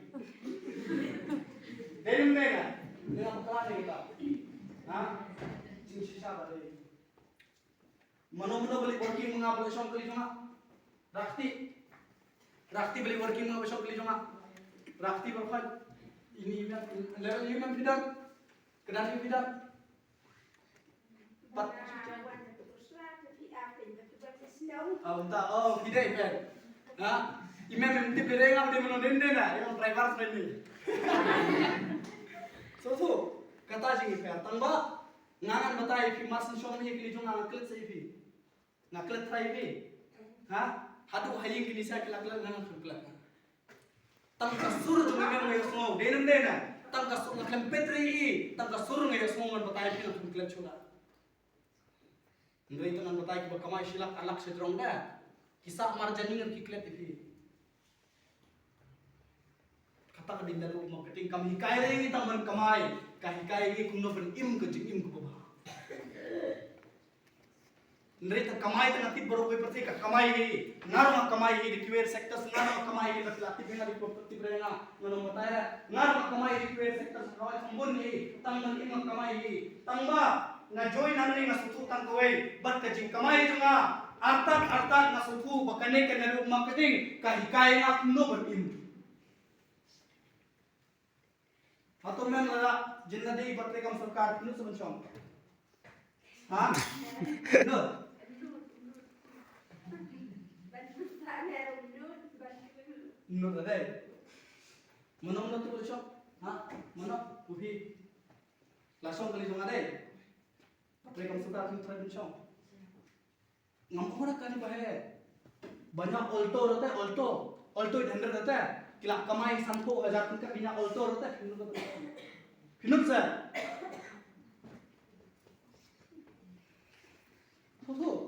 Dei ne em dei na? Dei na bakla ne kita. Ha? Jingshisha ba dei. Mano mano ba leh working ma nga ba la shong kali jong nga. Rakti. Rakti ba leh working ma nga ba shong kali jong nga. Rakti ba khoi. Ini email, level email phi don. Kdar phi don. Pat. Ah, unta, oh, phi dei phi. Ha? I mem em tip dei nga ba dei mano dei dei na, i ong driver training. So so, kata jing i phi. Tang ba nga ngan batai phi mar syn shong ïa kine jong nga klet sa ïa phi. Nga klet trai phi. Ha? Haduh ha ïing kine sa ki la klet nga ngan klet. Tang ka sur jong i mem nga ïohsngew, dei ne em dei na? Tang ka sur nga khlem peit re i, tang ka sur nga ïohsngew ngan batai phi ngan klet shuh la. Hynrei tang ngan batai kiba kamai shi lak ar lak sha jrong da. Ki sah marjan ngan ki klet ïa phi. Kata ka dei na ruh marketing kam hikai re ngi tang ban kamai, ka hikai ngi kumno ban im ka jingim kaba bha. Hynrei ta kamai ta nga tip baroh kawei pyrthei ka kamai hi. Nga ruh nga kamai hi da kiwei sectors, nga ruh nga kamai hi da ki la tip hi nga da kiwei tip re nga. Nga nang batai re, nga ruh nga kamai hi da kiwei sectors, nga kamai kham bun hi. Tang ban im nga kamai hi. Tang ba nga join hangne nga sngewthuh tang kawei bad ka jingkamai jong nga. Artat artat nga sngewthuh ba kane ka network marketing ka hikai nga kumno ban im. Hato men lada jin na dei bad treikam sorkar, phi nud sa ban shong? Ha? Phi nud? Phi nud lada dei. Mano mano tu ban shong? Ha? Mano? U phi. La shong kali jong nga dei. Bad treikam sorkar phi nud ban shong. Ngam ong ra kane ba he. Ba ñiah Alto rate, Alto. Alto eight hundred rate. Ki la kamai sanphew hajar tyngka ki ñiah Alto rate. Phi nud sa. Phi nud sa. Phi nud.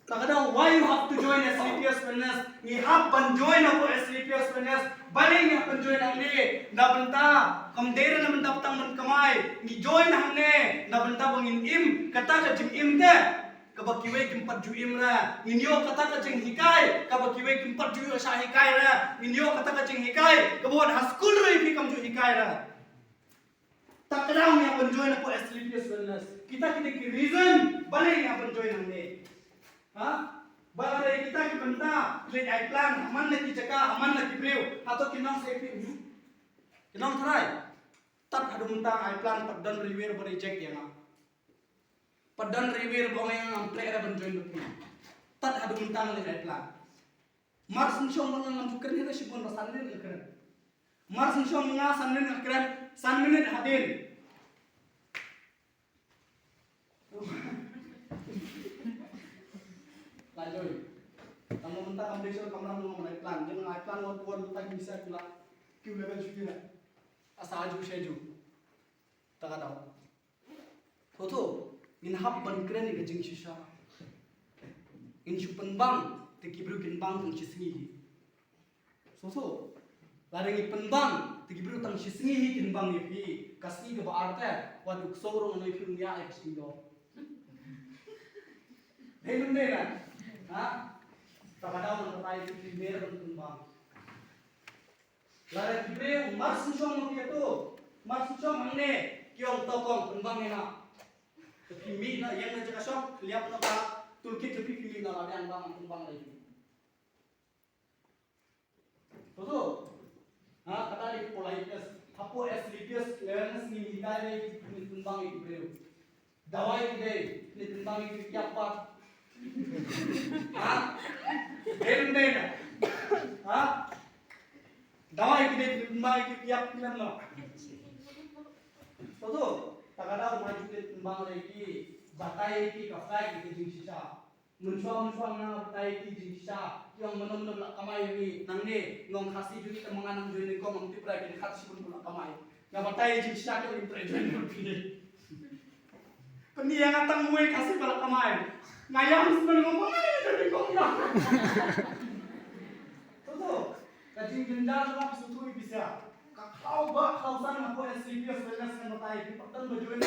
Ta ka daw, why you have to join Asclepius Wellness? Ngi hap ban join hapoh Asclepius Wellness. Balei ngi hap ban join hangne? Na bynta kam dei re na bynta tang ban kamai. Ngi join hangne na bynta ba ngin im kata ka jingim te kaba kiwei kim pat ju im re. Ngin ïoh kata ka jinghikai kaba kiwei kim pat ju ïoh shah hikai re. Ngin ïoh kata ka jinghikai kaba wat ha skul ruh phi kam ju hikai re. Ta ka daw ngi hap ban join hapoh Asclepius Wellness. Kita kita ki reason balei ngi hap ban join hangne. Ha? Ba lada kita ki bynta leit ai plan ha man la ki jaka, ha man la ki briew, hato ki nong sa ïa phi? Ki nong trai. Tad haduh mynta ai plan pat don riwer ba reject ïa nga. Pat don riwer ba ong ïa nga ngam treh re ban join bad phi. Tad haduh mynta leit ai plan. Mar syn shong ba nga ngam ju kren hi re shibun ba san minit nga kren. Mar syn shong ba nga san minit nga kren, san minit hadien. La joi. Tang ba mynta kam dei shuh kamram nga ngai plan, jong ngai plan wat wat mynta ki sa ki la. Ki level shuh ki la. Asa aju sha aju. Ta ka daw. Tho tho, ngin hap ban kren ïa ka jingshisha. Ngin shu pynbang, te ki briew kin bang tang shi sngi hi. Tho tho, lada ngi pynbang, te ki briew tang shi sngi hi kin bang ïa phi. Ka sngi kaba ar te, wat u ksew ruh ngan ïa phi ruh ïa ka sngi do. Hei, mynta na. Ha? Ta ka daw ngan batai ïa phi, phi mer ban pynbang. Lada ki briew mar syn shong ma phi ïa to, mar syn shong hangne, ki ong to kong pynbang ïa nga. Te phi mih na ïeng na jaka shong, liap na ka toolkit te phi, phi mih na la biang bang pynbang ïa phi. To to. Ha, kata dei politeness. Hapoh Asclepius Wellness ngi hikai ïa phi pynbang ïa ki briew. Dawai ki dei, pynbang ïa ki kiap pat. Ha? Dei ne em dei? Ha? Dawai ki dei, pynbang ïa ki kiap ki lem noh. To to, ta ka daw ma ju dei pynbang ïa ki, batai ïa ki ka fact ïa ki jingshisha. Mynshuwa mynshuwa nga batai ïa ki jingshisha, ki ong mano mano ba la kamai ïa ngi, nangne, nga ong Khasi jong ngi te ma nga nang join nyngkong, ngam tip re, ki dei Khasi shibun ba la kamai. Nga batai jingshisha ki ong ngim treh join ïa phi. Pynïa nga tang uwei Khasi ba la kamai. Nga ïam sngewbha nga ong nga ïa join ïa kong ïa. To to. Ka jingjynjar jong nga phi sngewthuh ïa phi sha. Ka khlaw ba khlaw san hapoh Asclepius Wellness ngan batai phi, pat don ba join.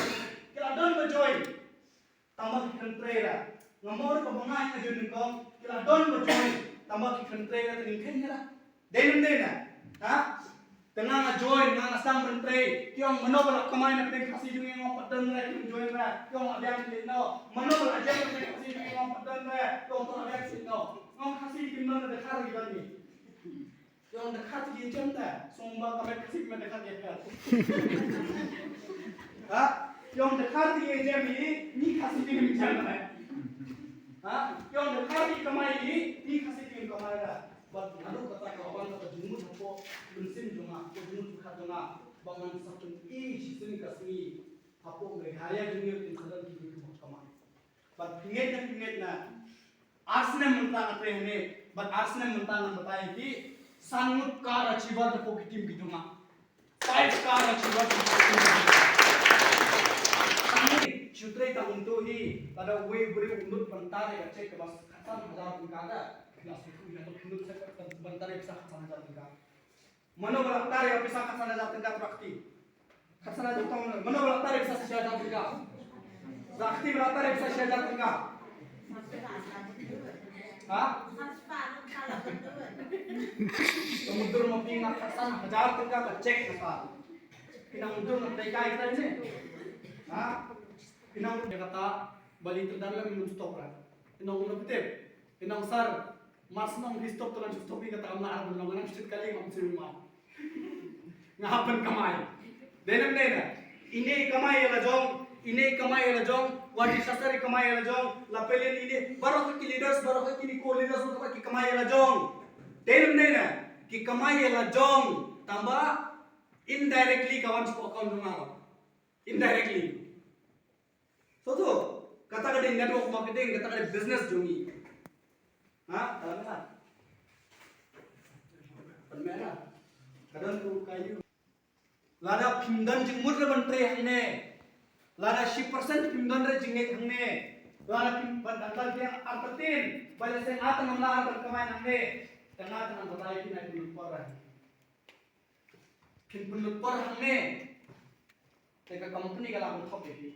Ki la don ba join. Tang ba ki kren trei ra. Nga mut ba ma nga ïa nga join nyngkong, ki la don ba join. Tangba ki kyntrei na teng khein ra. Dei ne em dei na? Ha? Te nga nga join, nga nga sdang ban trei. Ki ong mano ba la kamai na pdeng Khasi jong ngi, nga ong pat don re, kim join re. Ki ong la biang sih no. Mano ba la jem na pdeng Khasi jong ngi, nga ong pat don re. Ki ong pat la biang sih no. Nga ong Khasi kim don re, dkhar ki ban ni. Ki ong dkhar ki jem te. Song ba kamai Khasi, kamai dkhar ki jem. Ha? Ki ong dkhar ki jem ni, ni Khasi kim jem re. Ha? Ki ong dkhar ki kamai ni, ni Khasi kim kamai re. Bad naduh kata ka wan kata jingmut hapoh mynsiem jong nga, hapoh jingmut pyrkhat jong nga, ba ngan sa pyni shisien ka sngi hapoh Meghalaya jong ngi, kin sa don ki briew kiba kamai. Bad pynngeit na, pynngeit na, ar snem mynta nga trei hangne, bad ar snem mynta ngan batai ïa phi, san ngut car achiever hapoh ki team ki jong nga. Five car achiever. Shu trei tang kumto hi, lada uwei u briew u nud ban tar ïa ka cheque kaba khatsan hajar tyngka, ki la sngewthuh ïa ka nud ban tar ïa ka pisa khatsan hajar tyngka. Mano ba la tar ïa ka pisa khatsan hajar tyngka, to rah kti. Khatsan hajar tyngka, mano ba la tar ïa ka pisa shi hajar tyngka? Rah kti ba la tar ïa ka pisa shi hajar tyngka. Ha? Ka mutdur ma phi nga khatsan hajar tyngka ka cheque kata. Phi nang mutdur na phi kai kata ne? Ha? Phi nang mutdur kata, bali terdam lem minum stop ra. Phi nang mutdur tip. Phi nang sar, mar snem phi stop, to nang stop phi kata, kam lah ar ban long, nang shit kali ngam sui ma. Nga hap ban kamai. Dei ne em dei na? Ine kamai ïa la jong, ine kamai ïa la jong, wat disaster kamai ïa la jong, la pelen ine, baroh ki leaders, baroh ki co-leaders, baroh ki kamai ïa la jong. Dei ne em dei na? Ki kamai ïa la jong, tangba indirectly ka wan sha account jong nga. Indirectly. So to, kata ka dei network marketing, kata ka dei business jong ngi. Ha? Kata ka. Pynmeh na. Ka don tu ka yu. Lada phim don jingmut re ban trei hangne. Lada shi percent phim don re jingngeit hangne. Lada phim ban dang dang biang artatin. Ba ïa seng ata ngam lah ban kamai hangne. Tang ata ngam batai phi na phi por re. Phin pynlut por hangne. Te ka company ka la ban thok ïa phi.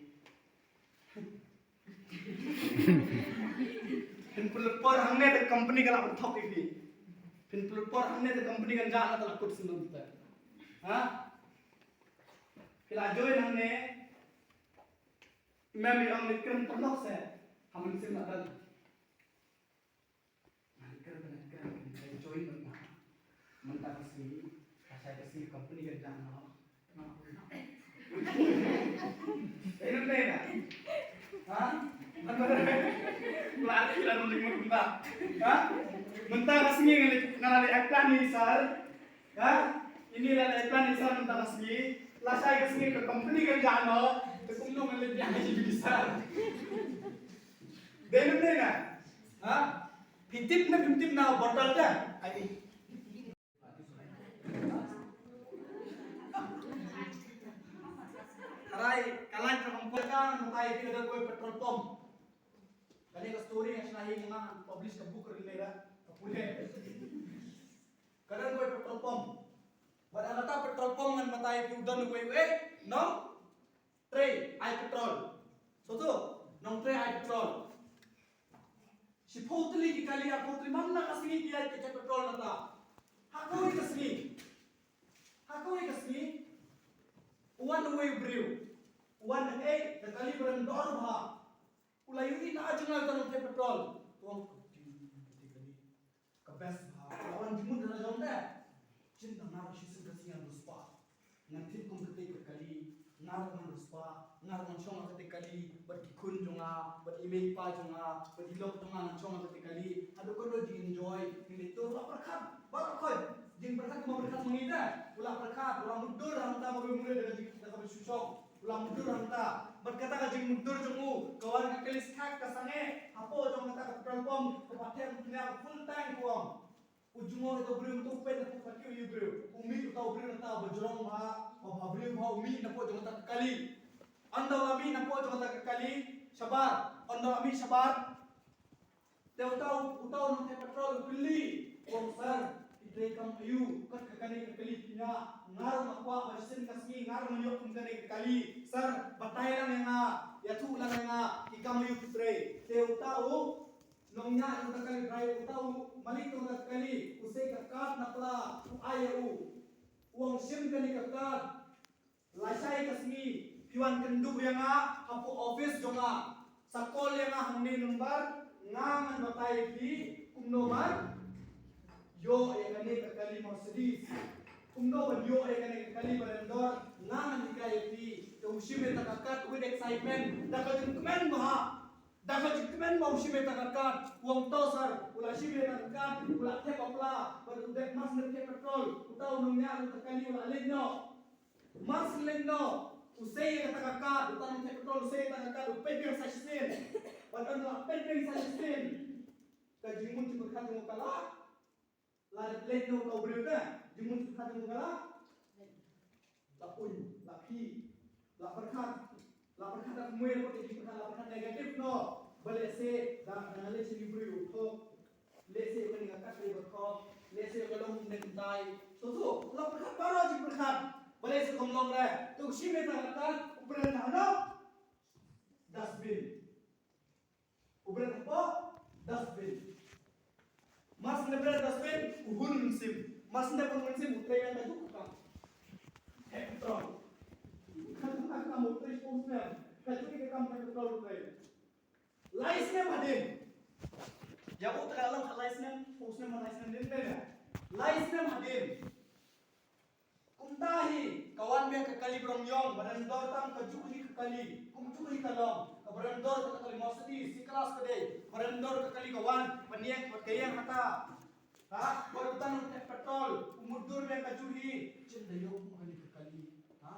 Phin pynlut por hangne te company ka la ban thok ïa phi. Phin pynlut por hangne te company kan jah na te la kut sngewthuh te. Ha? Phi la join hangne. Mem i ong ni kren pynlok se. Ha mynsiem na dan. Ngan kren, ngan kren, ngan kren, join bad nga. Mynta ka sngi, ka shai ka sngi company kan jah noh. Dei ne em dei na? Ha? Mynta ka sngi la dei mynta. Ha? Mynta ka sngi nga la dei apply ni sir. Ha? Ini la dei apply ni sir mynta ka sngi. La shai ka sngi ka company kan jah noh. Te kumno ngan leit biang ha J B D sir. Dei ne em dei na? Ha? Phi tip ne phim tip na u bottle te? Ai. Arai, ka light ka kam ka, ka tai phi ka dei kawei petrol pump. Kane ka story nga shna hi, nga publish ka book ri lera, ka pule. Ka dei kawei petrol pump. Bad ha kata petrol pump ngan batai phi u don uwei u, eh, nong trei ai petrol. Soto, nong trei ai petrol. Shiphew tylli ki kali, arphew tylli man la ka sngi ki ai ka cheque petrol nata. Ha kawei ka sngi. Ha kawei ka sngi. U wan uwei u briew. U wan ei, ka kali ba dang dor bha. U la ïohi na jngal ka nong trei petrol. U ong, ka best bha. Ka wan jingmut na jong te. Jin na nga shisien ka sngi ngan riewspah. Ngan thied kum kata ka kali. Nga ruh ngan riewspah. Nga ruh ngan shong ha kata ka kali. Bad ki khun jong nga. Bad i mei i pa jong nga. Bad i lok jong nga ngan shong ha kata ka kali. Haduh katno jing enjoy. Ngi leit to u la pyrkhat. Baroh khoit. Jingpyrkhat kumba pyrkhat ma ngi te. U la pyrkhat. U la mutdur hangta ma u mut da ka jing da kaba shu shong. U la mutdur hangta. Bad kata ka jingmutdur jong u, ka wan ka kali skak ka sangeh hapoh jong kata ka petrol pump, kaba thep pynïar full tank u ong. U jngoh ïa uta u briew, uta u peit napoh kata u ïa u briew. U mih uta u briew nata ba jrong bha, ba bha briew bha, u mih napoh jong kata ka kali. Ynda u la mih napoh jong kata ka kali, shabar, ynda u la mih shabar. Te uta u, uta u nongthep petrol u kylli, u ong, "Sir, i trei kam aiu, kat ka kane ka kali phi ñiah, nga ruh nga kwah ba shisien ka sngi nga ruh ngan ïoh kum kane ka kali. Sir, batai lang ïa nga, ïathuh lang ïa nga, i kam aiu phi trei." Te uta u, Nongñiah jong ka kali, u trai, uta u malik jong ka kali u sei ka kad na pla, u ai ïa u. U ong, shim kane ka kad. Lashai ka sngi phi wan kynduh ïa nga hapoh office jong nga. Sa call ïa nga hangne number, nga ngan batai ïa phi kumno ban ïoh ïa kane ka kali Mercedes. Kumno ban ïoh ïa kane ka kali Ballon d'Or, nga ngan hikai ïa phi. Te u shim ïa kata ka kad with excitement, da ka jingkmen bha. Da ka jingkmen bha u shim ïa kata ka kad, u ong to sir, u la shim ïa kata ka kad, u la thep ha pla, bad u dep, mar shen dep thep petrol, uta u nongñiah jong ka kali u la leit noh. Mar shen leit noh, u sei ïa kata ka kad, uta u nongthep petrol u sei ïa kata ka kad, u peit biang sa shisien. Bad ynda u la peit biang sa shisien, ka jingmut jingpyrkhat jong u ka la, la dep leit noh uta u briew, ka jingmut jingpyrkhat jong u ka la, la pun, la phi, la pyrkhat, la pyrkhat da kumwei ruh, ka jingpyrkhat la pyrkhat negative noh. Balei se da, da nga leit sha une u briew u thok. Lehse kane ka kat ka dei ba khop, lehse ka long ne kyntai. So, so, la pyrkhat baroh jingpyrkhat. Balei se kam long re? Te u shim ïa kata ka kat, u bret hano? Dustbin. U bret hapoh dustbin. Mar shen da bret dustbin, u hun mynsiem. Mar shen da hun mynsiem, u trei ïa kajuh ka kam. Thep petrol. Kajuh ka kam u trei shiphew snem. Kajuh ka kam thep petrol u trei. Lai snem hadien. Ïa u trai long khat lai snem, u snem, lai snem dien dien. Lai snem hadien. Kumta hi ka wan biang ka kali barom ïong, ba don dor tam kajuh hi ka kali, kumjuh hi ka long, ka barom dor ka kali Mercedes, C-Class ka dei, barom dor ka kali ka wan, pynïeng, ka ïeng hata. Ha, ba don tang thep petrol, u mutdur biang kajuh hi, shen da ïoh kum kane ka kali. Ha?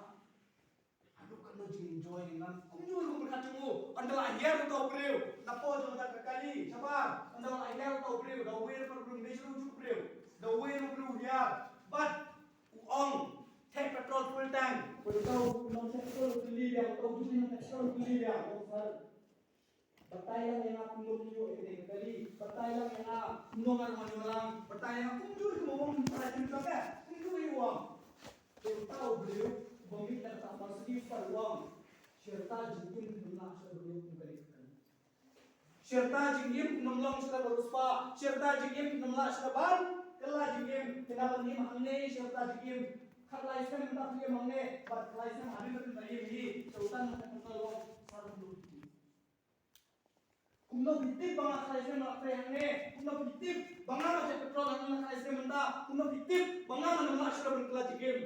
Haduh katno jing enjoy ngan. Kumjuh ruh ka myrkhat jong u. Ynda la hiar uta u briew. Napoh jong kata ka kali. Shabar. Ynda la hiar uta u briew. Da uwei ruh u briew. Dei shuh u briew. Da uwei ruh u briew hiar. Bad u ong. Thep petrol full tank. Bad uta u nongthep petrol u kylli biang. Uta u juh nongthep petrol u kylli biang. U ong sir. Batai lang ïa nga kumno phi ïoh ïa kane ka kali. Batai lang ïa nga kumno nga ruh nga ïoh lang. Batai lang kumjuh kumno ong batai kumno ka. Kumjuh ïa u ong. Te uta u briew uba mih na kata ka Mercedes u ong. Shirta jingim ym lah shuh ban ïoh kum kane ka kali. Shirta jingim ym long shuh ban riewspah. Shirta jingim ym lah shuh ban kylla jingim. Kynmaw ban im hangne shirta jingim. Khatlai snem mynta phi im hangne. Bad khatlai snem hadien ba phin im hi. Te uta u nongthep petrol u ong. Sa ruh Kumno phi tip ba nga khlai snem nga la trei hangne? Kumno phi tip ba nga la thep petrol hangne la khlai snem mynta? Kumno phi tip ba nga ngam lah shuh ban kylla jingim?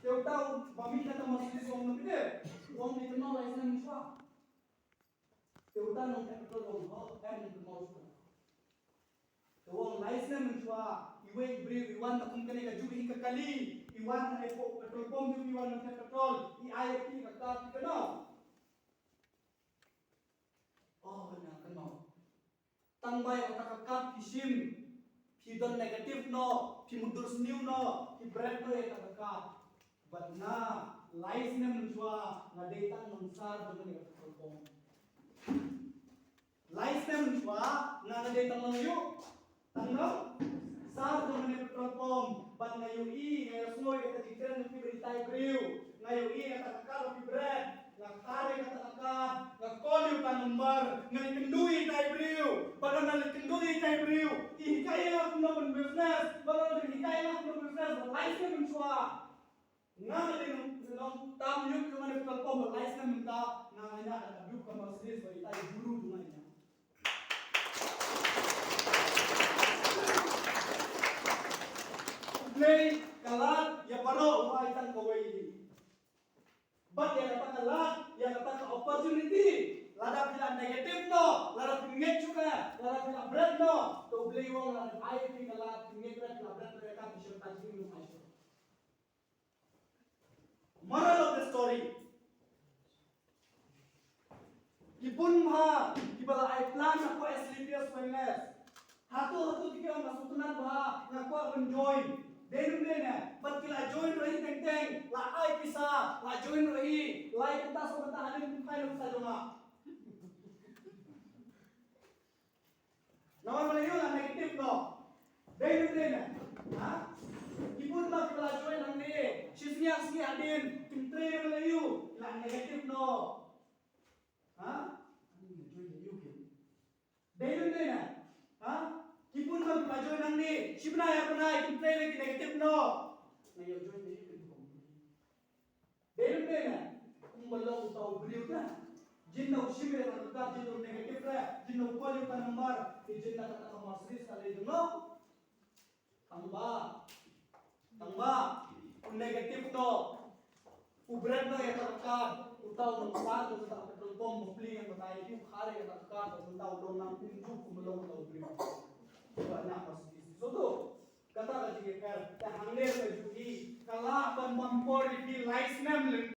Te uta uba mih na ka Mercedes u ong kumno phi tip? U ong phi kynmaw lai snem mynshuwa. Te uta u nongthep petrol u ong, em, kynmaw shuwa. Te u ong lai snem mynshuwa, iwei i briew i wan na kum kane kajuh hi ka kali, i wan hapoh petrol pump, i wan ban thep petrol, i ai ïa phi ka kad, phi kynmaw? Oh, nga kynmaw. Tang ba ïa kata ka kad phi shim, phi don negative noh, phi mutdur sniew noh, phi bret noh ïa kata ka kad. Bad nga, lai snem mynshuwa, nga dei tang nongsar jong kane ka petrol pump. Lai snem mynshuwa, nga, nga dei tang nongïoh. Tang nongsar jong kane petrol pump, bad nga ïohi, nga ïohsngew ïa kata jingkren jong phi ba itai briew. Nga ïohi ïa kata ka kad ba phi bret. Nga kare ïa kata ka kad, nga call ïa uta number, nga leit kynduh ïa itai briew. Bad nga leit kynduh ïa itai briew, i hikai ïa nga kumno ban business, bad nga leit hikai ïa nga kumno business, bad lai snem mynshuwa. Nga nga dei nong, nongtam ïuh jong kane ka petrol pump ba lai snem mynta, nga nga ñiah da ka duk ka Mercedes ba itai bru jong nga i ñiah. U Blei ka lad ïa baroh, u ai tang kawei hi. Bad ïa kata ka lad, ïa kata ka opportunity, lada phi la negative noh, lada phi ngeit shuh, lada phi la bret noh, to U Blei u ong lada ai phi ka lad, phi ngeit bret, phi la bret bret, ka phi shem ka jingim ai shuh. Moral of the story. Ki bun bha kiba la ai plan hapoh Asclepius Wellness. Hato hato ki ong nga sngewtynnat bha, nga kwah ban join. Dei ne ym dei ne, bad ki la join ruh hi teng teng, la ai pisa, la join ruh hi, lai kynta saw kynta hadien kim phai noh pisa jong nga. Namar ba la ïoh la negative noh. Dei ne ym dei ne? Ha? Ki bun bha kiba la join hangne, shi sngi ar sngi hadien, kim trei ne ba la ïoh, la negative noh. Ha? Hangne join la ïoh kim. Dei lum dei na. Ha? Ki bun ba la join nangne. Shibnai arpnai kim trei re ki negative no. Nga ïa join dei lum dei. Dei lum dei na. Kumba long uta u briew ta. Jin na u shim ïa ka card, jin na u negative re. Jin na u call ïa uta number. Ki jin na kata ka Mercedes ka lei jong no. Tang ba, tang ba u negative no, u bret no ïa ka card, uta u nongpar jong kata ka petrol pump, u plie ïa kata, u khar ïa ka card, uta u dong nang pynjuh kumba long uta u briew. Ba na Mercedes. So to, kata ka jingïapher, te hangne ka jong ngi, ka lah ban bam por ïa phi lai snem lem.